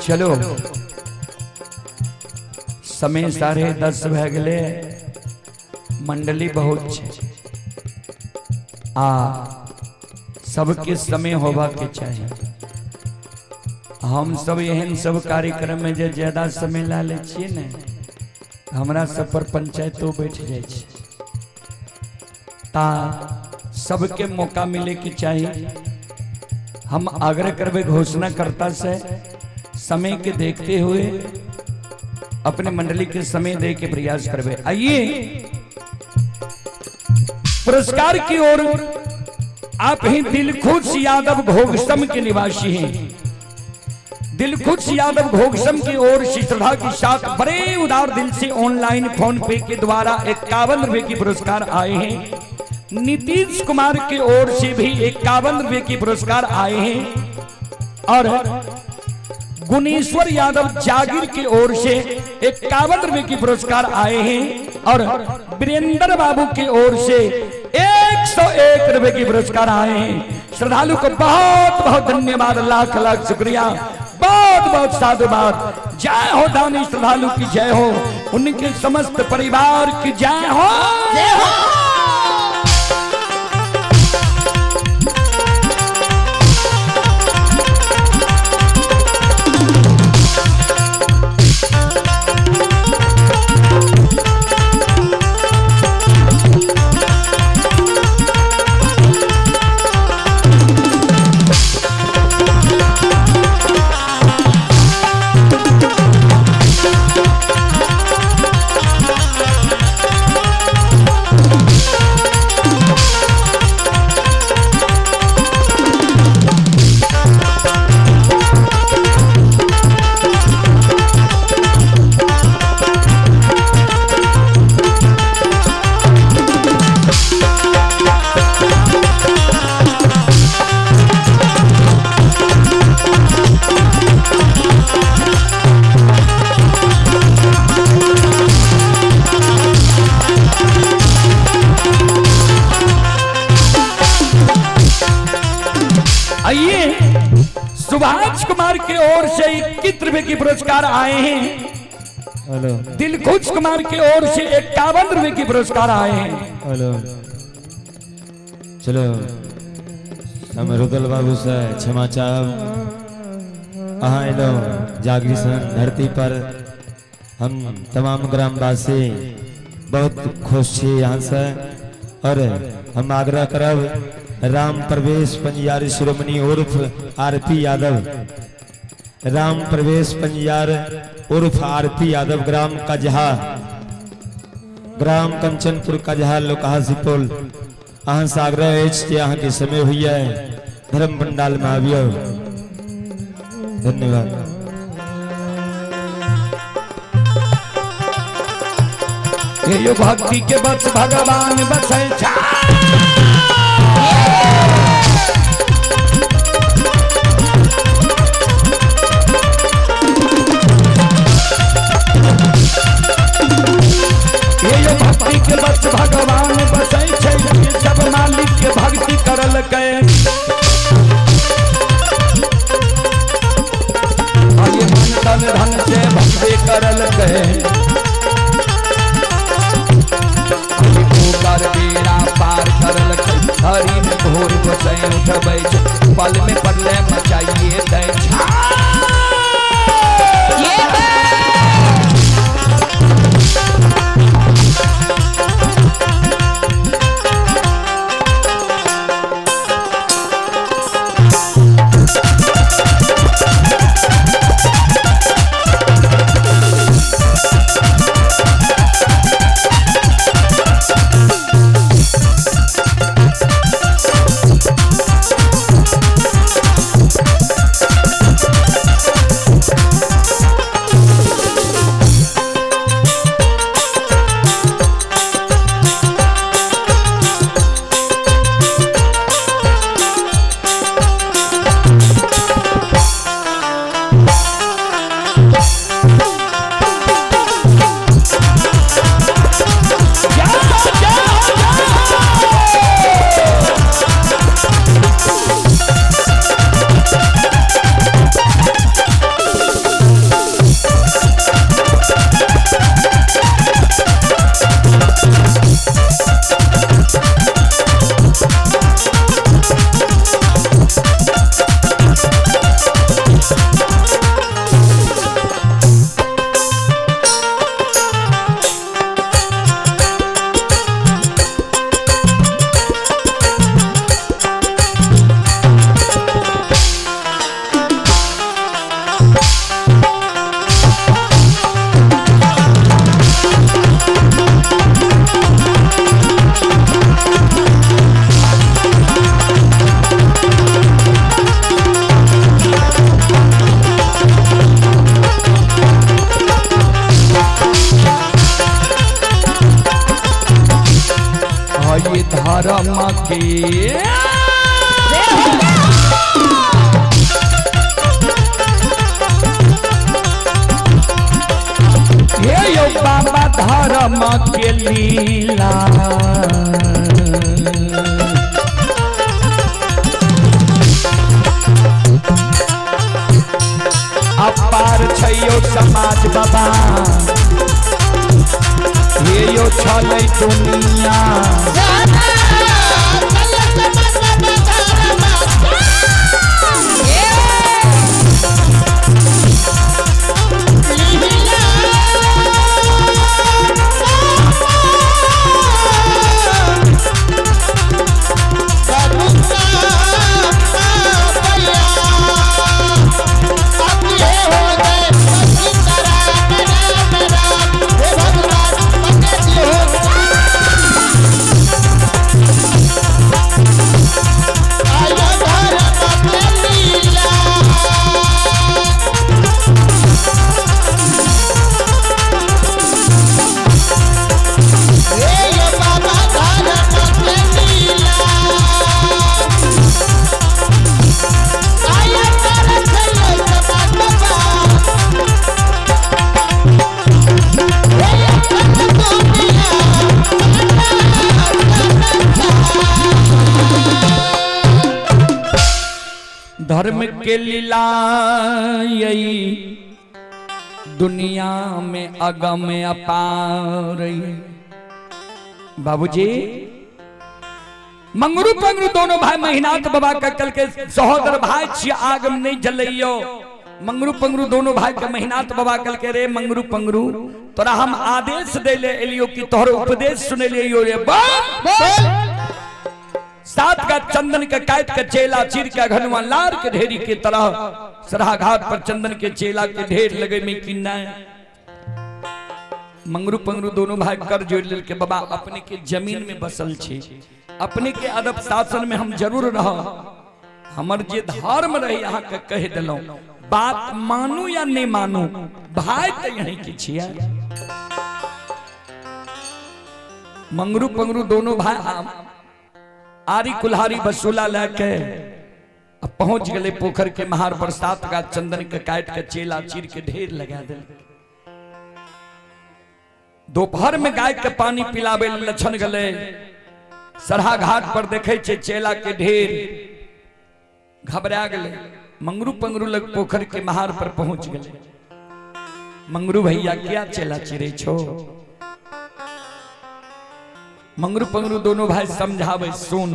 [SPEAKER 1] चलो समय 10:30 भए गेलै, मंडली बहुत छै आ सबके समय होबा के चाही। हम सब एहन सब कार्यक्रम में जे ज्यादा समय ला लै छियै ने, हमरा सब पर पंचायतो बैठ जाइ छै। ता सबके मौका मिले के चाही। हम आग्रह करबै घोषणाकर्ता से समय के देखते हुए अपने मंडली के समय दे के प्रयास करवे। आइए पुरस्कार की ओर। आप ही दिलखुश यादव घोघसम के निवासी हैं। दिलखुश यादव घोघसम की ओर से श्रद्धा के साथ बड़े उदार दिल से ऑनलाइन फोन पे के द्वारा 51 रुपए की पुरस्कार आए हैं। नीतीश कुमार की ओर से भी 51 रुपए की पुरस्कार आए हैं। और गुनेश्वर यादव जागिर की ओर से 51 रुपए की पुरस्कार आए हैं। और वीरेंद्र बाबू की ओर से 101 रुपए की पुरस्कार आए हैं। श्रद्धालु को बहुत बहुत धन्यवाद, लाख लाख शुक्रिया, बहुत बहुत साधुवाद। जय हो दानी श्रद्धालु की जय हो, उनके समस्त परिवार की जय हो।
[SPEAKER 2] जय हो।
[SPEAKER 1] आइए, सुभाष कुमार की ओर से 21 रुपए की पुरस्कार आए हैं।
[SPEAKER 3] हेलो।
[SPEAKER 1] दिलखुश कुमार की ओर से 51 रुपए की पुरस्कार आए हैं।
[SPEAKER 3] हेलो। चलो, हम रुदल बाबू से क्षमा चाहब। अहाँ अयलहुँ जागरी सन धरती पर, हम तमाम ग्रामवासी बहुत खुश छी यहाँ से। और हम आग्रह करब राम प्रवेश पंजियार शिरोमणि उर्फ आरपी यादव, राम प्रवेश पंजियार उर्फ आरपी यादव, ग्राम कजहा, ग्राम कंचनपुर कजहा, लोकहा सुपौल। अहाँ से आग्रह अछि जे अहाँके समय होइए धर्म पंडाल में आबियौ। धन्यवाद।
[SPEAKER 1] ये भक्ति के बस भगवान बसै छा। ये भक्ति के बस भगवान बसै छै, सब मालिक के भक्ति करल के। ये मन तन धन से भक्ति करल के। ओकर बेड़ा पार करल के। हरि में भोर बसै उठबै छै, पल में पड़ले मचाइए दै छा। ये धर्म के हे यो बाबा धर्म के लीला। बाबा हे यो छलै दुनिया। धर्म के लीला यही दुनिया में अगम अपार। बाबूजी मंगरू पंगरू दोनों भाई महिनाथ बाबा का कल के सहोदर भाई छी, आग में नहीं जलइयो। मंगरू पंगरू दोनों भाई के महिनाथ बाबा कल के रे मंगरू पंगरू तोरा हम आदेश दे ले एलियो कि तोहर उपदेश सुने लियो रे बोल। सात का चंदन के काट के चेला चीर के घनुआ लार के ढेरी के तरह सराह घाट पर चंदन के चेला के ढेर लगे में कि नहीं। मंगरू पंगरू दोनों भाई कर जोड़ लेल के बाबा अपने के जमीन में बसल छी, अपने के अदब शासन में हम जरूर रह, हमर जे धर्म रहे यहाँ के कह दिलौं, बात मानू या नहीं मानू भाई तो यहीं के छिया। मंगरू पंगरू दोनों भाई आरी कुल्हारी बसूला लेके अब पहुंच गए पोखर के महार पर, सात का चंदन के काट के चेला चीर के ढेर लगा दिल। दोपहर में गाय के पानी पिलावे लक्षण गले सरहा घाट पर देखे छे चेला के ढेर, घबरा गए। मंगरू पंगरू लग पोखर के महार पर पहुंच गए। मंगरू भैया क्या चेला चिरे छो? मंगरू पंगरू दोनों भाई समझावे, सुन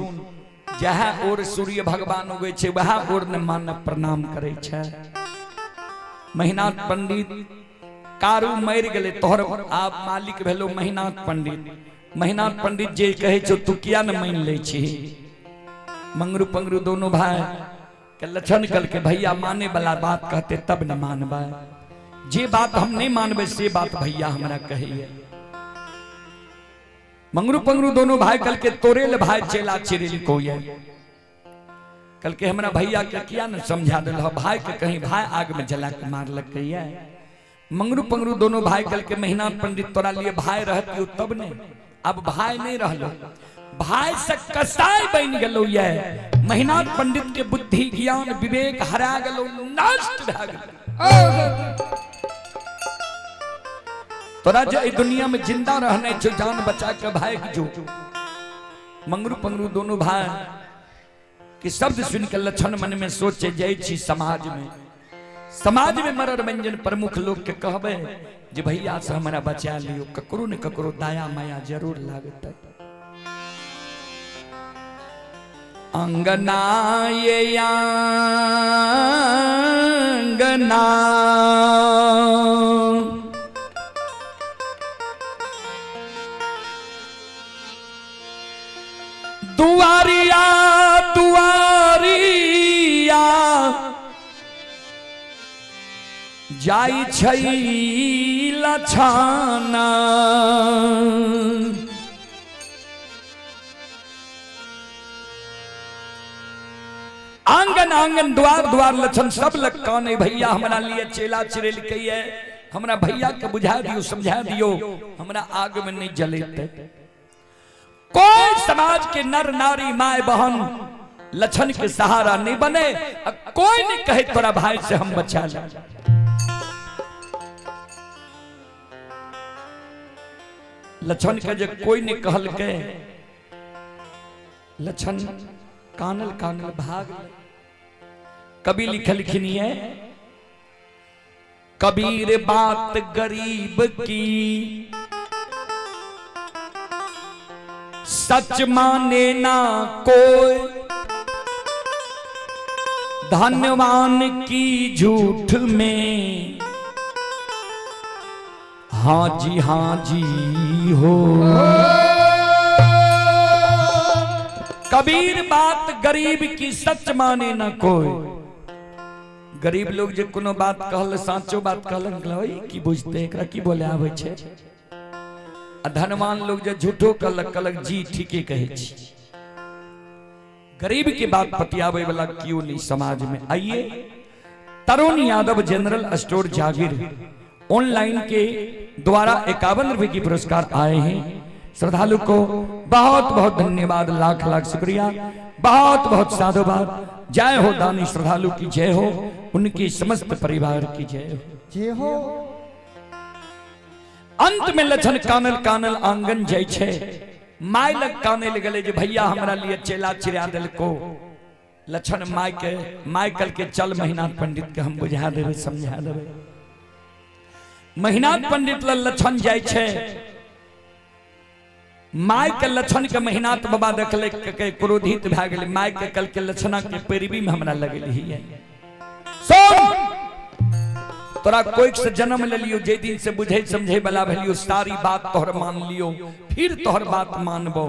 [SPEAKER 1] जहाँ और सूर्य भगवान उगे छे वहाँ और न मान प्रणाम करे छे। महिनाथ पंडित कारू मर गए तोहर आप मालिक भेलो महिनाथ पंडित। महिनाथ पंडित जे कहे छो तू किया न मान ले छी? मंगरू पंगरू दोनों भाई के लक्षण कल के भैया माने वाला बात कहते तब न मानबा, जे बात हम नहीं मानबे से बात भैया हमरा कहिए। मंगरू पंगरू दोनों भाई कल के तोरे ले भाई चेला चिरेल को ये कल के हमरा भैया के किया न समझा दिल भाई के कहीं भाई आग में जला के मार लग गई है। मंगरू पंगरू दोनों भाई कल के महीना पंडित तोरा लिए भाई रहती तब ने, अब भाई नहीं रहलो, भाई से कसाई बन गलो ये। महीना पंडित के बुद्धि ज्ञान विवेक हरा गलो, नष्ट भा गलो। तोरा जो दुनिया में जिंदा रहने छो जान बचा के भाई जो। मंगरू पंगरू दोनों भाई के शब्द सुन के लक्षण मन में सोचे जाय छी समाज में, समाज में मरर मंजन प्रमुख लोग के कहबे जे भैया से हमरा बचा लियो, ककरो ने ककरो दया माया जरूर लागत। अंगना ये अंगना दुआरिया दुआरिया जाई छै लछाना। आंगन आंगन द्वार द्वार लछन सब लग काने भैया हमरा लिए चेला चिरेल के है, हमरा भैया के बुझा दियो समझा दियो हमरा आग में नहीं जलेते। कोई समाज के नर नारी my बहन लछन के सहारा नहीं बने, कोई नहीं कहे तोरा भाई से हम बचा ले। लछन के जे कोई नहीं कहल के लछन कानल कानल भाग। कभी लिखल लिखनी है कबीर बात गरीब की सच माने ना कोई, धनवान की झूठ में हाँ जी हाँ जी हो। कबीर बात गरीब की सच माने ना कोई। गरीब लोग जे कोनो बात कहल, साचो बात कहलन, कहल की बुझते, एकरा की बोले आबै छै। आ धनवान लोग जे झूठो कहलक, कहलक जी ठीके कहै छी। गरीब के बात पतियाबै वाला क्यों नहीं समाज में। आइए Tarun Yadav general store Jagir online के द्वारा 51 रुपए की पुरस्कार आए हैं। श्रद्धालु को बहुत बहुत धन्यवाद, लाख लाख शुक्रिया, बहुत बहुत साधुवाद। जय हो दानी श्रद्धालु की जय हो, उनकी समस्त परिवार की जय हो।
[SPEAKER 2] जय हो।
[SPEAKER 1] अंत में लछन कानल कानल आंगन जाय छै, my लग काने लगले जे भैया हमरा लिए चेला चिड़ा देलको। लछन my के my कल के चल महिनाथ पंडित के हम बुझा देबै, समझा देबै। महिनाथ पंडित ल लछन जाय छै, my के लछन के महिनाथ बाबा देखले के क्रोधित भए गेलै। My के कल के लछना के पैरवी में हमरा लगल है। सुन, तोरा कोई से जन्म ले लियो, जे दिन से बुझे समझे वाला भेलियो, सारी बात तोहर मान लियो, फिर तोहर बात मानबो।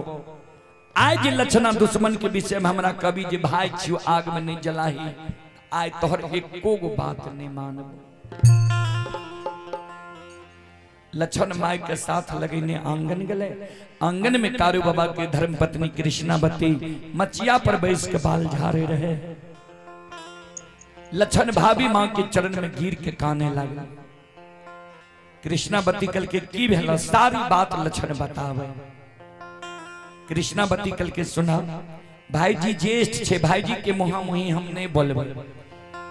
[SPEAKER 1] आइ जे लछना दुश्मन के विषय में हमरा कवि जे भाई छियो आग में नहीं जलाही, आइ तोहर एको गो बात नहीं मानबो। लछन my के साथ लगेने आंगन गले। आंगन में कारू बाबा के धर्म पत्नी कृष्णावती मचिया पर बैस के बाल झाड़े रहे। लछन भाभी माँ के चरण में गिर के काने लगा। कृष्णावती कल के की भेला सारी बात लछन बतावे। कृष्णावती कल के सुना, भाईजी ज्येष्ठ छे, भाईजी के मुहा मुही हम नहीं बोलबे,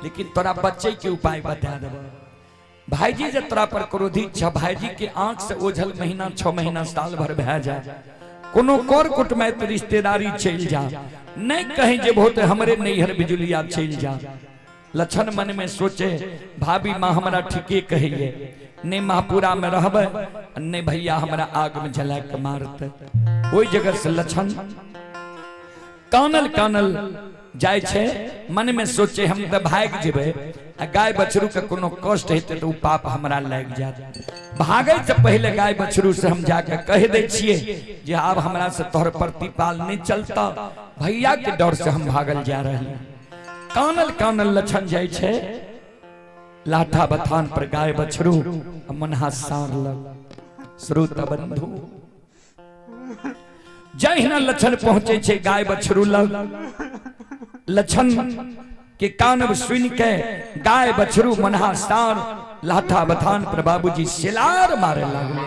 [SPEAKER 1] लेकिन तोरा बच्चे के उपाय बता देबो। भाईजी जे तोरा पर क्रोधित छ, भाईजी के आंख से ओझल महीना 6 महीना साल भर भए जाए, कोनो कर कुटमैत रिश्तेदारी चल जा, नहीं कहीं जे बहुत हमरे नैहर बिजुलिया चल जा। लछन मन में सोचे भाभी माँ हमरा ठीके कहिए, ने महापुरा में रहबे ने भैया हमरा आग में जला के मारते। ओहि जगह से लछन कानल कानल जाय छै, मन में सोचे हम त भाग जेबै आ गाय बछरू के कोनो कष्ट हेतै त उ पाप हमरा लागि जायत। भागै से पहले गाय बछरू से हम जाके कह दै छियै जे आब हमरा से तोहर प्रतिपाल नहीं चलता, भैया के डर से हम भागल जा रहे। कानल कानल लछन जाय छै, लाठा बथान पर गाय बछरू मनहा सार लग। श्रोता बंधु, जहिना लछन पहुंचे छे गाय बछरू लग, लछन के कानब सुन के गाय बछरू मनहा सार लाठा बथान पर बाबूजी सिलार मारे लागले।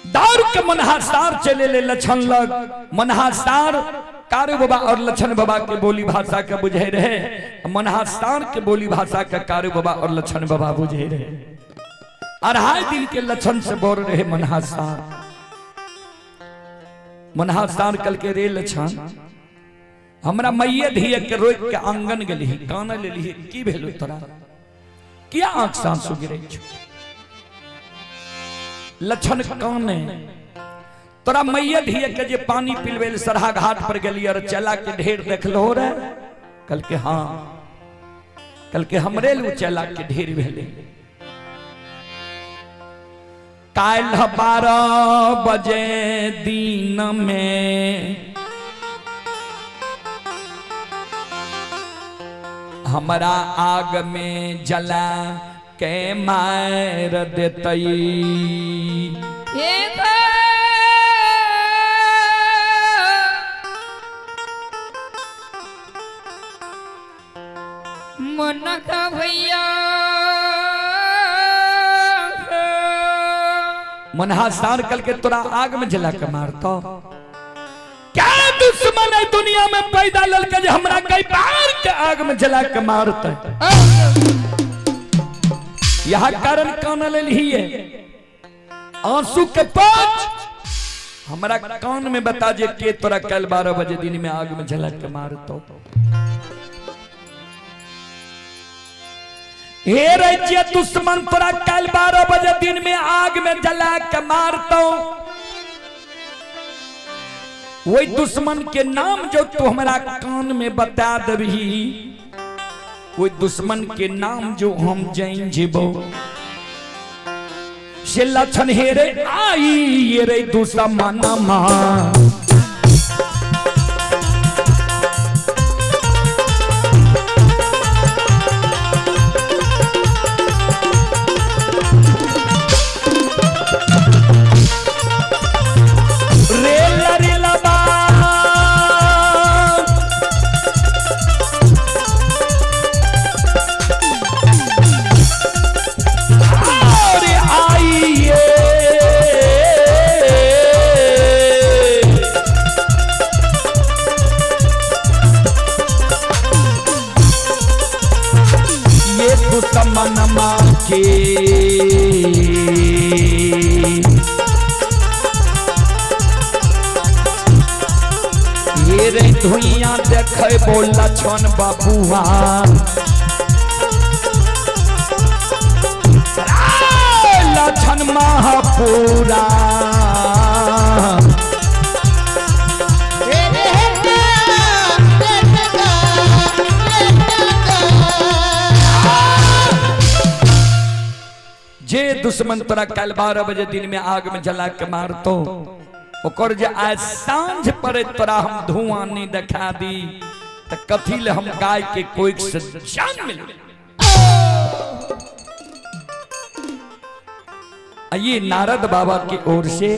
[SPEAKER 1] दारू के मनहा सार चले ले लछन लग। मनहा सार कारू बाबा और लछन बाबा के बोली भाषा के बुझे रहे, मनहा सार के बोली भाषा के कारू बाबा और लछन बाबा बुझे रहे। 2.5 दिन के लछन से बोल रहे मनहा सार। मनहा सार कल के रे लछन, हमरा मैये धिये के रोक के आंगन गेली, कान लेली, की भेलो तोरा, किया आंख सांसू गिरे छो? लछन काने, तोरा मैया धिये के जे पानी पिलवेल सरहा घाट पर गेली और चला के ढेर देखलो रे? कल के हाँ, कल के हमरे लू चला के ढेर भेले। काल्ह 12 बजे दिन में हमरा आग में जला के मार देतई।
[SPEAKER 2] मन का भैया
[SPEAKER 1] मनहा सार कल के तोरा आग में जला के मारतो। क्या दुश्मन है दुनिया में पैदा ललके जे हमरा कई बार के आग में जला के मारते। यह कारण कान लेली है। आंसू के पाँच हमरा कान में बता जे के तोरा कल 12 बजे दिन में आग में झलक के मारतो। हे रे दुश्मन तोरा कल 12 बजे दिन में आग में जला के मारतो, वही दुश्मन के नाम जो तू हमरा कान में बता दबही, वही दुश्मन के नाम जो हम जान जेबो से लक्षण हे रे आई ये रे दुश्मन मां। धुइया देखे बोला छन बाबुआ लक्षण महापूरा। जे दुश्मन तोरा कल 12 बजे दिन में आग में जला के मारतो, ओकर जे आज सांझ पड़े तोरा हम धुआं नहीं दिखा दी त कथी ले हम गाय के कोई से जान मिले। ये नारद बाबा की ओर से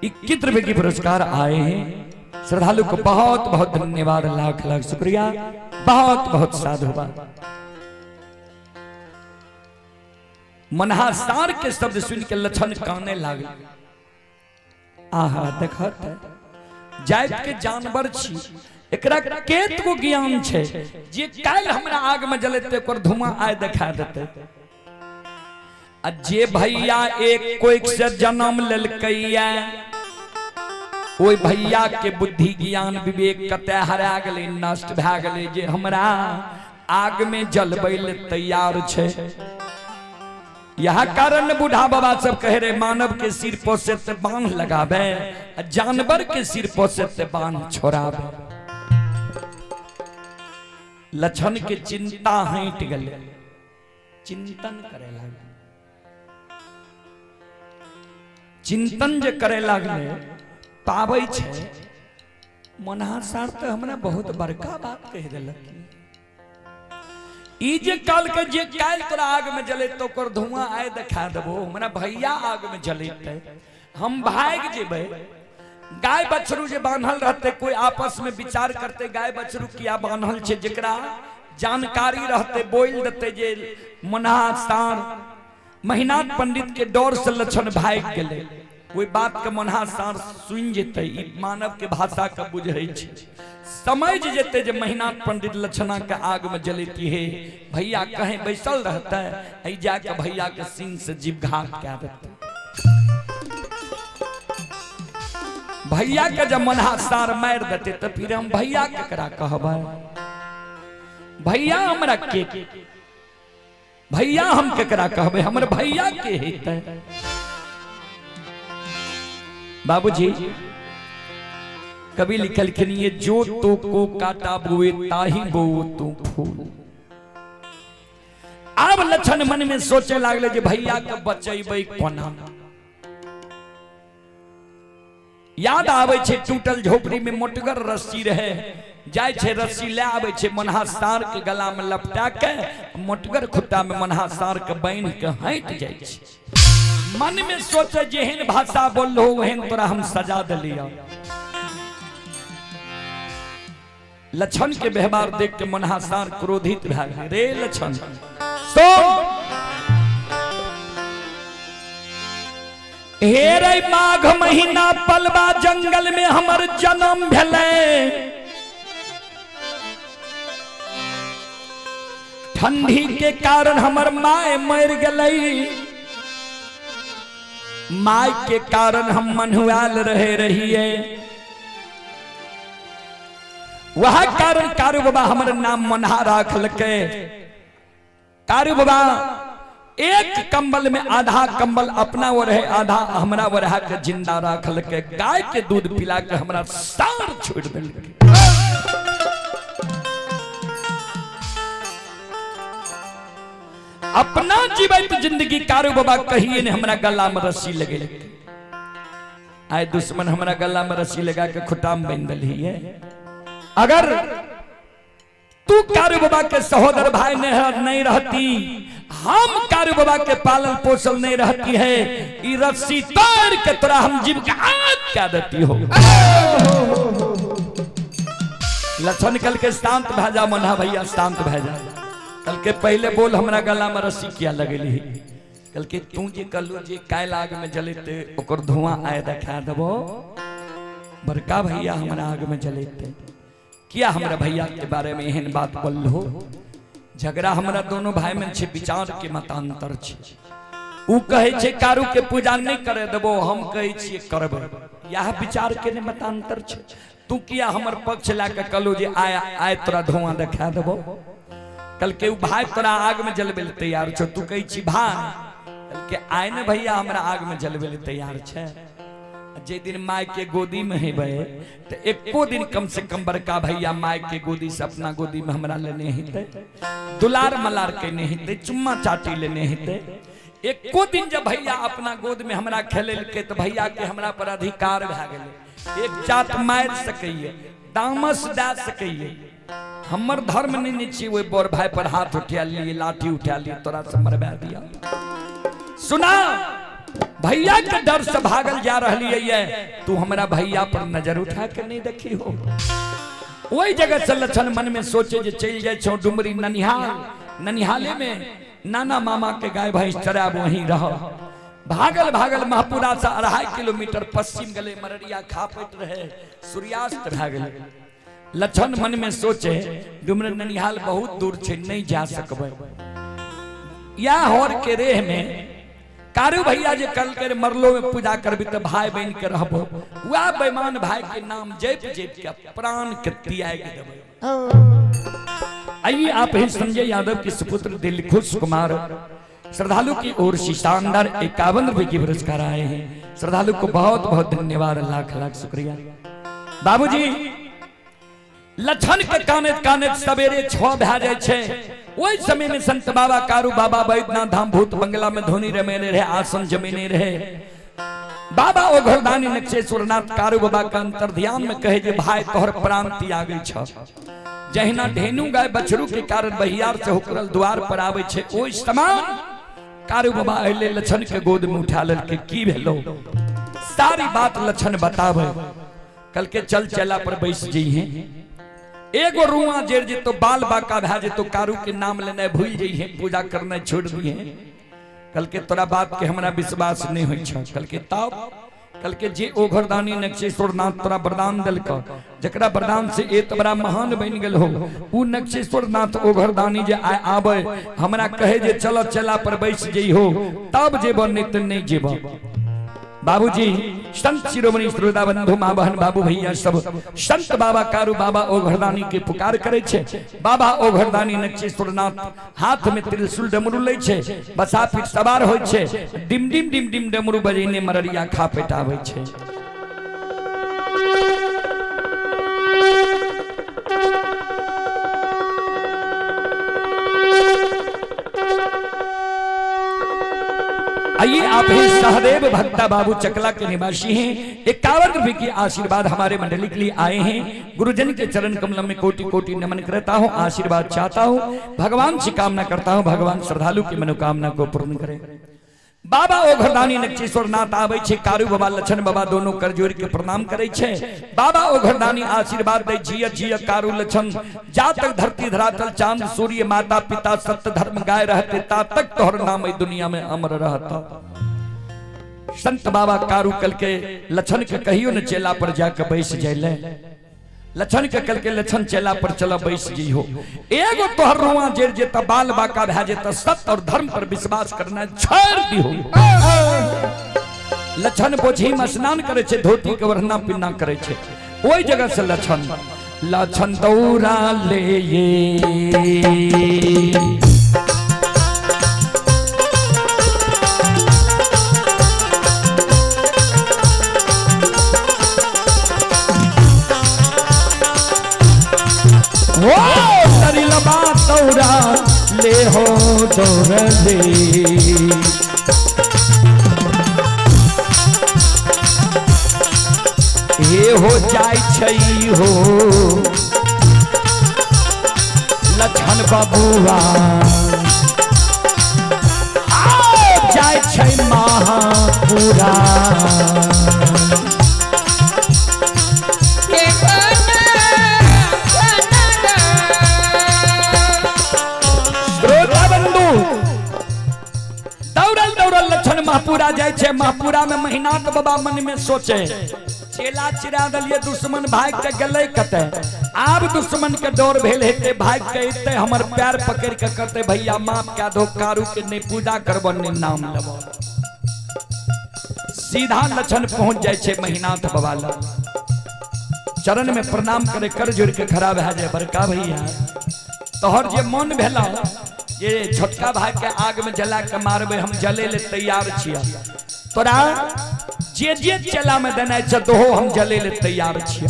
[SPEAKER 1] 21 रुपए की पुरस्कार आए हैं। श्रद्धालु को बहुत बहुत धन्यवाद, लाख लाख शुक्रिया, बहुत बहुत साधुवाद। मनहासार के शब्द सुन के लक्षण काने लागल। आहा देखत जात के जानवर छी, एकरा केत गो ज्ञान छे जे काल हमरा आग में जलेते ओकर धुआं आय देखा देते। आ जे भैया एक कोई से जन्म लेलकैया ओई भैया के बुद्धि ज्ञान विवेक कते हरा गेलै, नष्ट भए गेलै, जे हमरा आग में जलबै ले तैयार छे। यह कारण बूढ़ा बाबा सब कहे रहे मानव के सिर पोसे ते बांध लगावे, जानवर के सिर पोसे ते बांध छोड़ावे। लक्षण के चिंता हट गले, चिंतन करे लागले। चिंतन जे करे लागले पाबै छे मनहासार तो हमरा बहुत बड़का बात कह देलक। ई जे काल के जे काल तोरा आग में जले तो ओकर धुआं आय देखा देबो, हमरा भैया आग में जलेते हम भाग जेबै। गाय बछरू जे बान्हल रहते कोई आपस में विचार करते गाय बछरू किया बान्हल छे, जेकरा जानकारी रहते बोल देते जे मनहासार महिनाथ पंडित के डर से लक्षण भाग गेले। ओहि बात के मनहासार सुन जेते, ई मानव के भाषा के बुझै छै, समझ जेते जे महिनाथ पंडित लक्षणा के आग में जलेती है, भैया कहीं बैसल रहता है जाके भैया के सिंह से जीवघात कह देते। भैया के जब मनहासार मार देते तो फिर हम भैया केकरा कहबै, भैया हमरा के, भैया हम केकरा कहबै, हमर भैया के हेतै। बाबूजी कवि लिखलखिन ये जो तो को काटा बुए ताही बो तू फूल। आब लक्षण मन में सोचे लागले जे भैया के बचैबै कोना। याद आबै छै टूटल झोपड़ी में मोटगर रस्सी रहे, जाय छै रस्सी ले आबै छै मनहासार के गला में लपटा के मोटगर खुट्टा में मनहासार के बान्हि के हटि जाइ छै। मन में सोचे जेहन भाषा बोललो ओहन तोरा हम सजा दिलिया। लक्षण के व्यवहार देख के मनहासार क्रोधित भए गेल। रे लक्षण सुन, हे रे माघ महीना पलवा जंगल में हमर जन्म भेलै, ठंडी के कारण हमर my मर गेलै, माय के कारण हम मनुआल रहे रहिए, वह कारण कारू बाबा हमर नाम मनहा राखलकै। कारू बाबा एक कंबल में आधा कंबल अपना वो रहे, आधा हमरा वो रहा के जिंदा राखलकै। गाय के दूध पिला के हमरा सार छोड़ देलकै। अपना जीवित जिंदगी कारू बाबा कहिए ने हमरा गला में रस्सी लगेलकै। आए दुश्मन हमरा गला में रस्सी लगा के खुटाम बांध दलही है। अगर तू कारू बाबा के सहोदर भाई नहीं रहती, हम कारू बाबा के पालन पोषण नहीं रहती है, ई रस्सी तोड़ के तोरा हम जीव के आग क्या देती हो। लक्षण कल के शांत भै जा मना भैया, शांत भै जा। कल के पहले बोल हमरा गला में रस्सी किया लगेली। कल के तू जे कहलू जे कायल आग में जलेते ओकर धुआं आए देखा देबो, बड़का भैया हमरा आग में जलेते किया हमरा भैया के बारे में एहन बात बोललो। झगड़ा हमरा दोनों भाई में छे, विचार के मतांतर छे। उ कहे छे कारू के पूजा नहीं करे देबो, हम कहे छिए करबे, यह विचार के ने मतांतर छे। तू किया हमर पक्ष ला के कहलू जे आया आए तोरा धुआं देखा देबो। कल के उ भाई तोरा आग में जलबे ले तैयार छो, तू कहे छी भाई कल के आए ने भैया हमरा आग में जलबे ले तैयार छे। जे दिन माय के गोदी में हेबै तो एको दिन कम से कम बड़का भैया माय के गोदी से अपना गोदी में हमरा लेने हेतै, दुलार मलार केने हेतै, चुम्मा चाटी लेने हेतै। एको दिन जब भैया अपना गोद में हमरा खेलेलकै तो भैया के हमरा पर अधिकार भए गेलै। एक चाट मारि सकैए, दामस दए सकैए। हमर धर्म नहीं छी ओहि बड़ भाई पर हाथ उठा लिए, लाठी उठा लिए, तोरा से मरवा दिया। सुना भैया के डर से भागल जा रही है, तू हमरा भैया पर नजर उठा के नहीं देखी हो। वही जगह से लक्षण मन में सोचे जे चल जाए छो डुमरी ननिहाल, ननिहाले में नाना मामा के गाय भैंस चराब, वहीं रह। भागल भागल महपुरा से 2.5 किलोमीटर पश्चिम गले, मररिया खापैत रहे, सूर्यास्त भए गेलै। लक्षण मन में सोचे डुमरी ननिहाल बहुत दूर छे, नहीं जा सकबै। या हर के रेह में कारू भैया जे कल के मरलो में पूजा करबी तो भाई बहन के रहबो, वह बेईमान भाई के नाम जप जप के प्राण के त्याग देबै। आइए आप हैं संजय यादव के सुपुत्र दिलखुश कुमार श्रद्धालु की ओर से शानदार 51 रुपए की पुरस्कार आए हैं। श्रद्धालु को बहुत बहुत धन्यवाद, लाख लाख शुक्रिया। बाबूजी लक्षण के काने काने सवेरे 6 भए जाय छै। ओहि समय में संत बाबा कारू बाबा बैद्यनाथ धाम भूत बंगला में धोनी रमेने रहे, आसन जमेने रहे। बाबा ओ घरदानी नक्षेश्वरनाथ कारू बाबा के अंतर ध्यान में कहे जे भाई तोहर प्राण त्यागै छ। जहिना धेनु गाय बछरू के कारण बहियार से होकरल द्वार पर आवे छे, ओहि समान कारू बाबा अइले लक्षण के गोद में उठा लेलकै। की भेलो सारी बात लक्षण बतावे। कल के चल चला पर बैस जइहे, एगो रुआ जेर जेतो बाल बाका भए जेतो, कारू के नाम लेने भूल जइहे, पूजा करना छोड़ दिहे। कल के तोरा बात के हमरा विश्वास नहीं होइ छ। कल के तब कल के जे ओ घरदानी नक्षेश्वर नाथ तोरा वरदान देलक, जकरा वरदान से एत बड़ा महान बनि गेल हो, उ नक्षेश्वर नाथ ओ घरदानी जे आय आबे हमरा कहे जे चल चला पर बैस जइहो तब जेब, नहीं तो नहीं जेब। बाबूजी संत शिरोमणि श्रोता बंधु माँ बहन बाबू भैया सब संत बाबा कारू बाबा ओ घरदानी के पुकार करे छे। बाबा ओ घरदानी नक्षेश्वरनाथ हाथ में त्रिशूल डमरू लै छे, बसा पीठ सवार होय छे, डिम डिम डिम डिम डमरू बजेने मररिया खा पेटावे छे। आइए आप हैं सहदेव भक्ता बाबू चकला के निवासी हैं, 51 रुपए की आशीर्वाद हमारे मंडली के लिए आए हैं। गुरुजन के चरण कमल में कोटि कोटि नमन करता हूँ, आशीर्वाद चाहता हूँ, भगवान से कामना करता हूँ, भगवान श्रद्धालु की मनोकामना को पूर्ण करें। बाबा ओ घरदानी नक्षेश्वर नाथ आबै छे, कारू बाबा लक्षण बाबा दोनों कर जोड़ के प्रणाम करे छे। बाबा ओ घरदानी आशीर्वाद दे जिय जिय कारू लक्षण, जा तक धरती धरातल चांद सूर्य माता पिता सत्य धर्म गाय रहते ता तक तोहर नाम दुनिया में अमर रहता। संत बाबा कारू कल के लक्षण के कहियो न चेला पर जाके बैस जाइले, लक्षण के कल के लक्षण चेला पर चल बैस जइहो। एगो तोहर रुआ जेर जेता बाल बाका भए जेता, सत्य और धर्म पर विश्वास करना छोड़ दिहो। लछन बोझी में स्नान करे छे, धोती के वरना पिन्ना करे छे, ओहि जगह से लछन लछन दौड़ा ले ये। वो तरिलबा दौड़ा ले हो दौड़ ले। हे हो जाय छै हो लछन बबुआ, आओ जाय छै महापुरा। श्रोता बंधु, दौड़ल दौड़ल लछन महापुरा जाय छै। महापुरा में महिनाथ बाबा मन में सोचे, चेला चिरा दलिए दुश्मन भाग के गेलै कते, आब दुश्मन के डर भेल हेतै, भाग के एतै हमर पैर पकड़ के कहतै भैया माफ कए दो, कारू के नहीं पूजा करब नहीं नाम लेब। सीधा लछन पहुंच जाय छै महिनाथ बाबा लग, चरण में प्रणाम करे, कर जोड़ के खड़ा भए जाय, बड़का भैया तोहर जे मन भेला जे छोटका भाई के आग में जला के मारबे, हम जले ले तैयार छियै, तोरा जे जे चेला में देना छै दोहो हम जले ले तैयार छियै।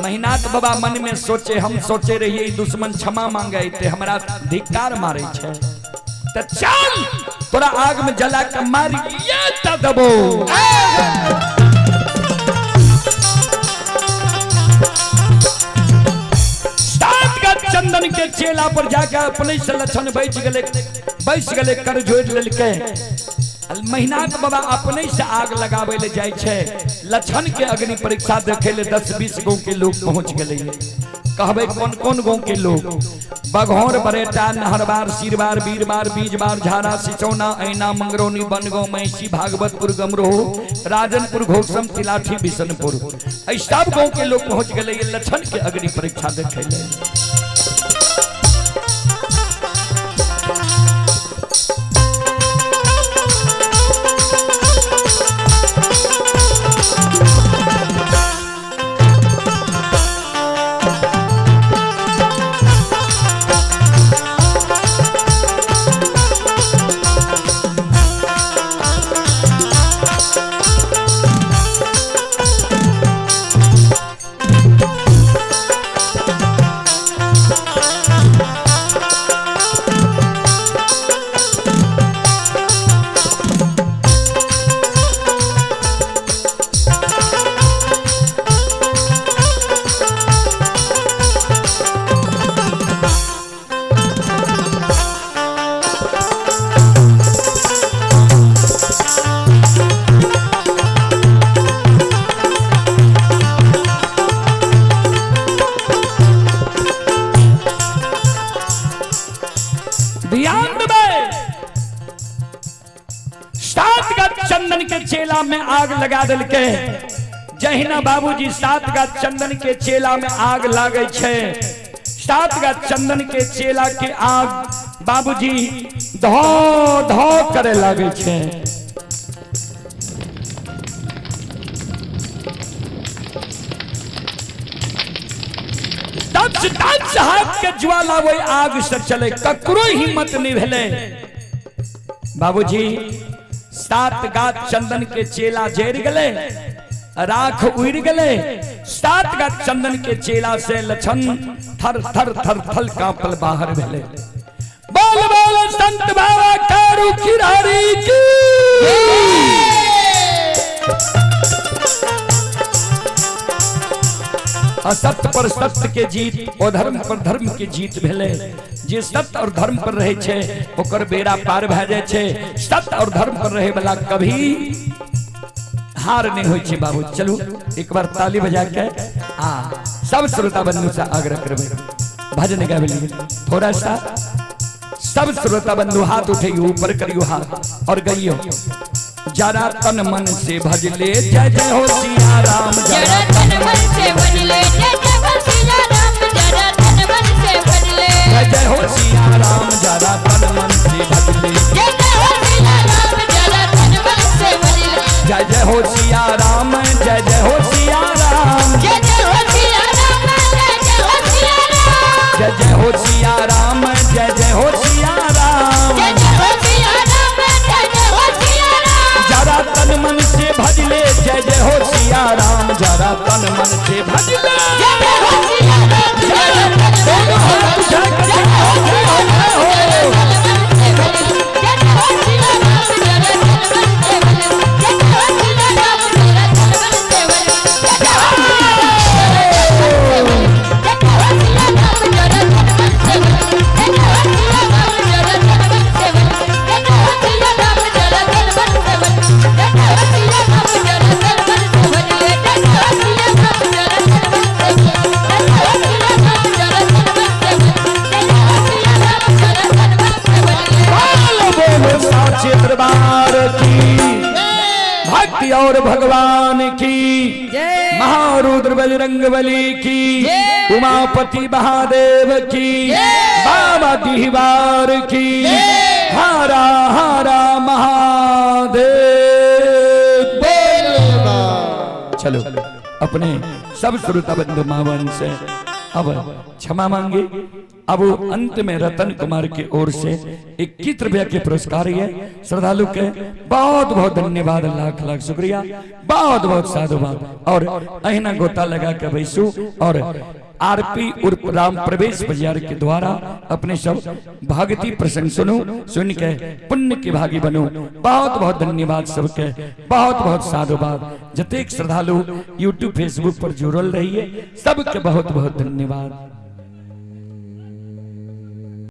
[SPEAKER 1] महिनाथ बाबा मन में सोचे, हम सोचे रहिए ई दुश्मन क्षमा मांगे अइते हमरा धिक्कार मारे छै, त चल तोरा आग में जला के मारिए त देबो। चंदन के चेला पर जाके अपने से लछन बैठ गए, बैस गए, कर जोड़ लेलकै। महिनाथ बाबा अपने से आग लगावे ले जाय छै, लछन के अग्नि परीक्षा देखे ले 10-20 गांव के लोग पहुंच गए। कहबे कौन कौन गांव के लोग? बघौर, बरेटा, नहरबार, सिरबार, बीरबार, बीजबार, झारा, सिचौना, ऐना, मंगरौनी, बनगांव, महिषी, भागवतपुर, गमरोह, राजनपुर, घोसम, तिलाठी, बिशनपुर, सब गांव के लोग पहुंच गए लछन के अग्नि परीक्षा देखे ले। ध्यान देबै, 7 गाछ चंदन के चेला में आग लगा देलकै। जहिना बाबूजी 7 गाछ चंदन के चेला में आग लागै छै, 7 गाछ चंदन के चेला के आग बाबूजी धो धो करे लागै छै। दस हाथ के ज्वाला वही आग से चले, ककरो हिम्मत नहीं भेले। बाबूजी 7 गाछ चंदन के चेला जर गले, राख उड़ गले। 7 गाछ चंदन के चेला से लछन थर थर थर थर कांपल बाहर भेले। बोल बोल संत बाबा कारू किरारी की। असत्य पर सत्य के जीत, अधर्म पर धर्म के जीत भेले। जे सत्य और धर्म पर रहे छे ओकर बेड़ा पार भए जाय छे। सत्य और धर्म पर रहे वाला कभी हार नहीं होय छे बाबू। चलू एक बार ताली बजा के आ सब श्रोता बंधु से आग्रह करबे भजन गावे लिए थोड़ा सा सब श्रोता बंधु हाथ उठियो, ऊपर करियो हाथ और गइयो। जरा तन मन से भज ले जय जय हो सिया राम,
[SPEAKER 2] जरा तन मन से भज ले जय जय हो सिया राम, जरा तन मन से भज ले
[SPEAKER 1] जय जय हो सिया राम, जरा तन मन से भज ले
[SPEAKER 2] जय जय हो सिया राम, जरा तन मन से भज ले
[SPEAKER 1] जय जय हरि और भगवान की
[SPEAKER 2] जय।
[SPEAKER 1] महारुद्र बजरंग बली की
[SPEAKER 2] जय।
[SPEAKER 1] उमापति महादेव की
[SPEAKER 2] जय।
[SPEAKER 1] बाबा डिहवार की
[SPEAKER 2] जय।
[SPEAKER 1] हारा हारा महादेव। चलो अपने सब श्रोता बंधु मावन से अब क्षमा मांगे। अब वो अंत में रतन कुमार की ओर से 21 रुपया के पुरस्कार है श्रद्धालु के। बहुत बहुत धन्यवाद, लाख लाख शुक्रिया, बहुत बहुत साधुवाद। और अहिना गोता लगा के बैसू और आरपी उर्फ राम प्रवेश बाजार के द्वारा अपने सब भक्ति प्रसंग सुनो, सुन के पुण्य के भागी बनो। बहुत बहुत धन्यवाद सबके, बहुत बहुत साधुवाद। जतेक श्रद्धालु यूट्यूब फेसबुक पर जुड़ल रहिए सबके बहुत बहुत धन्यवाद।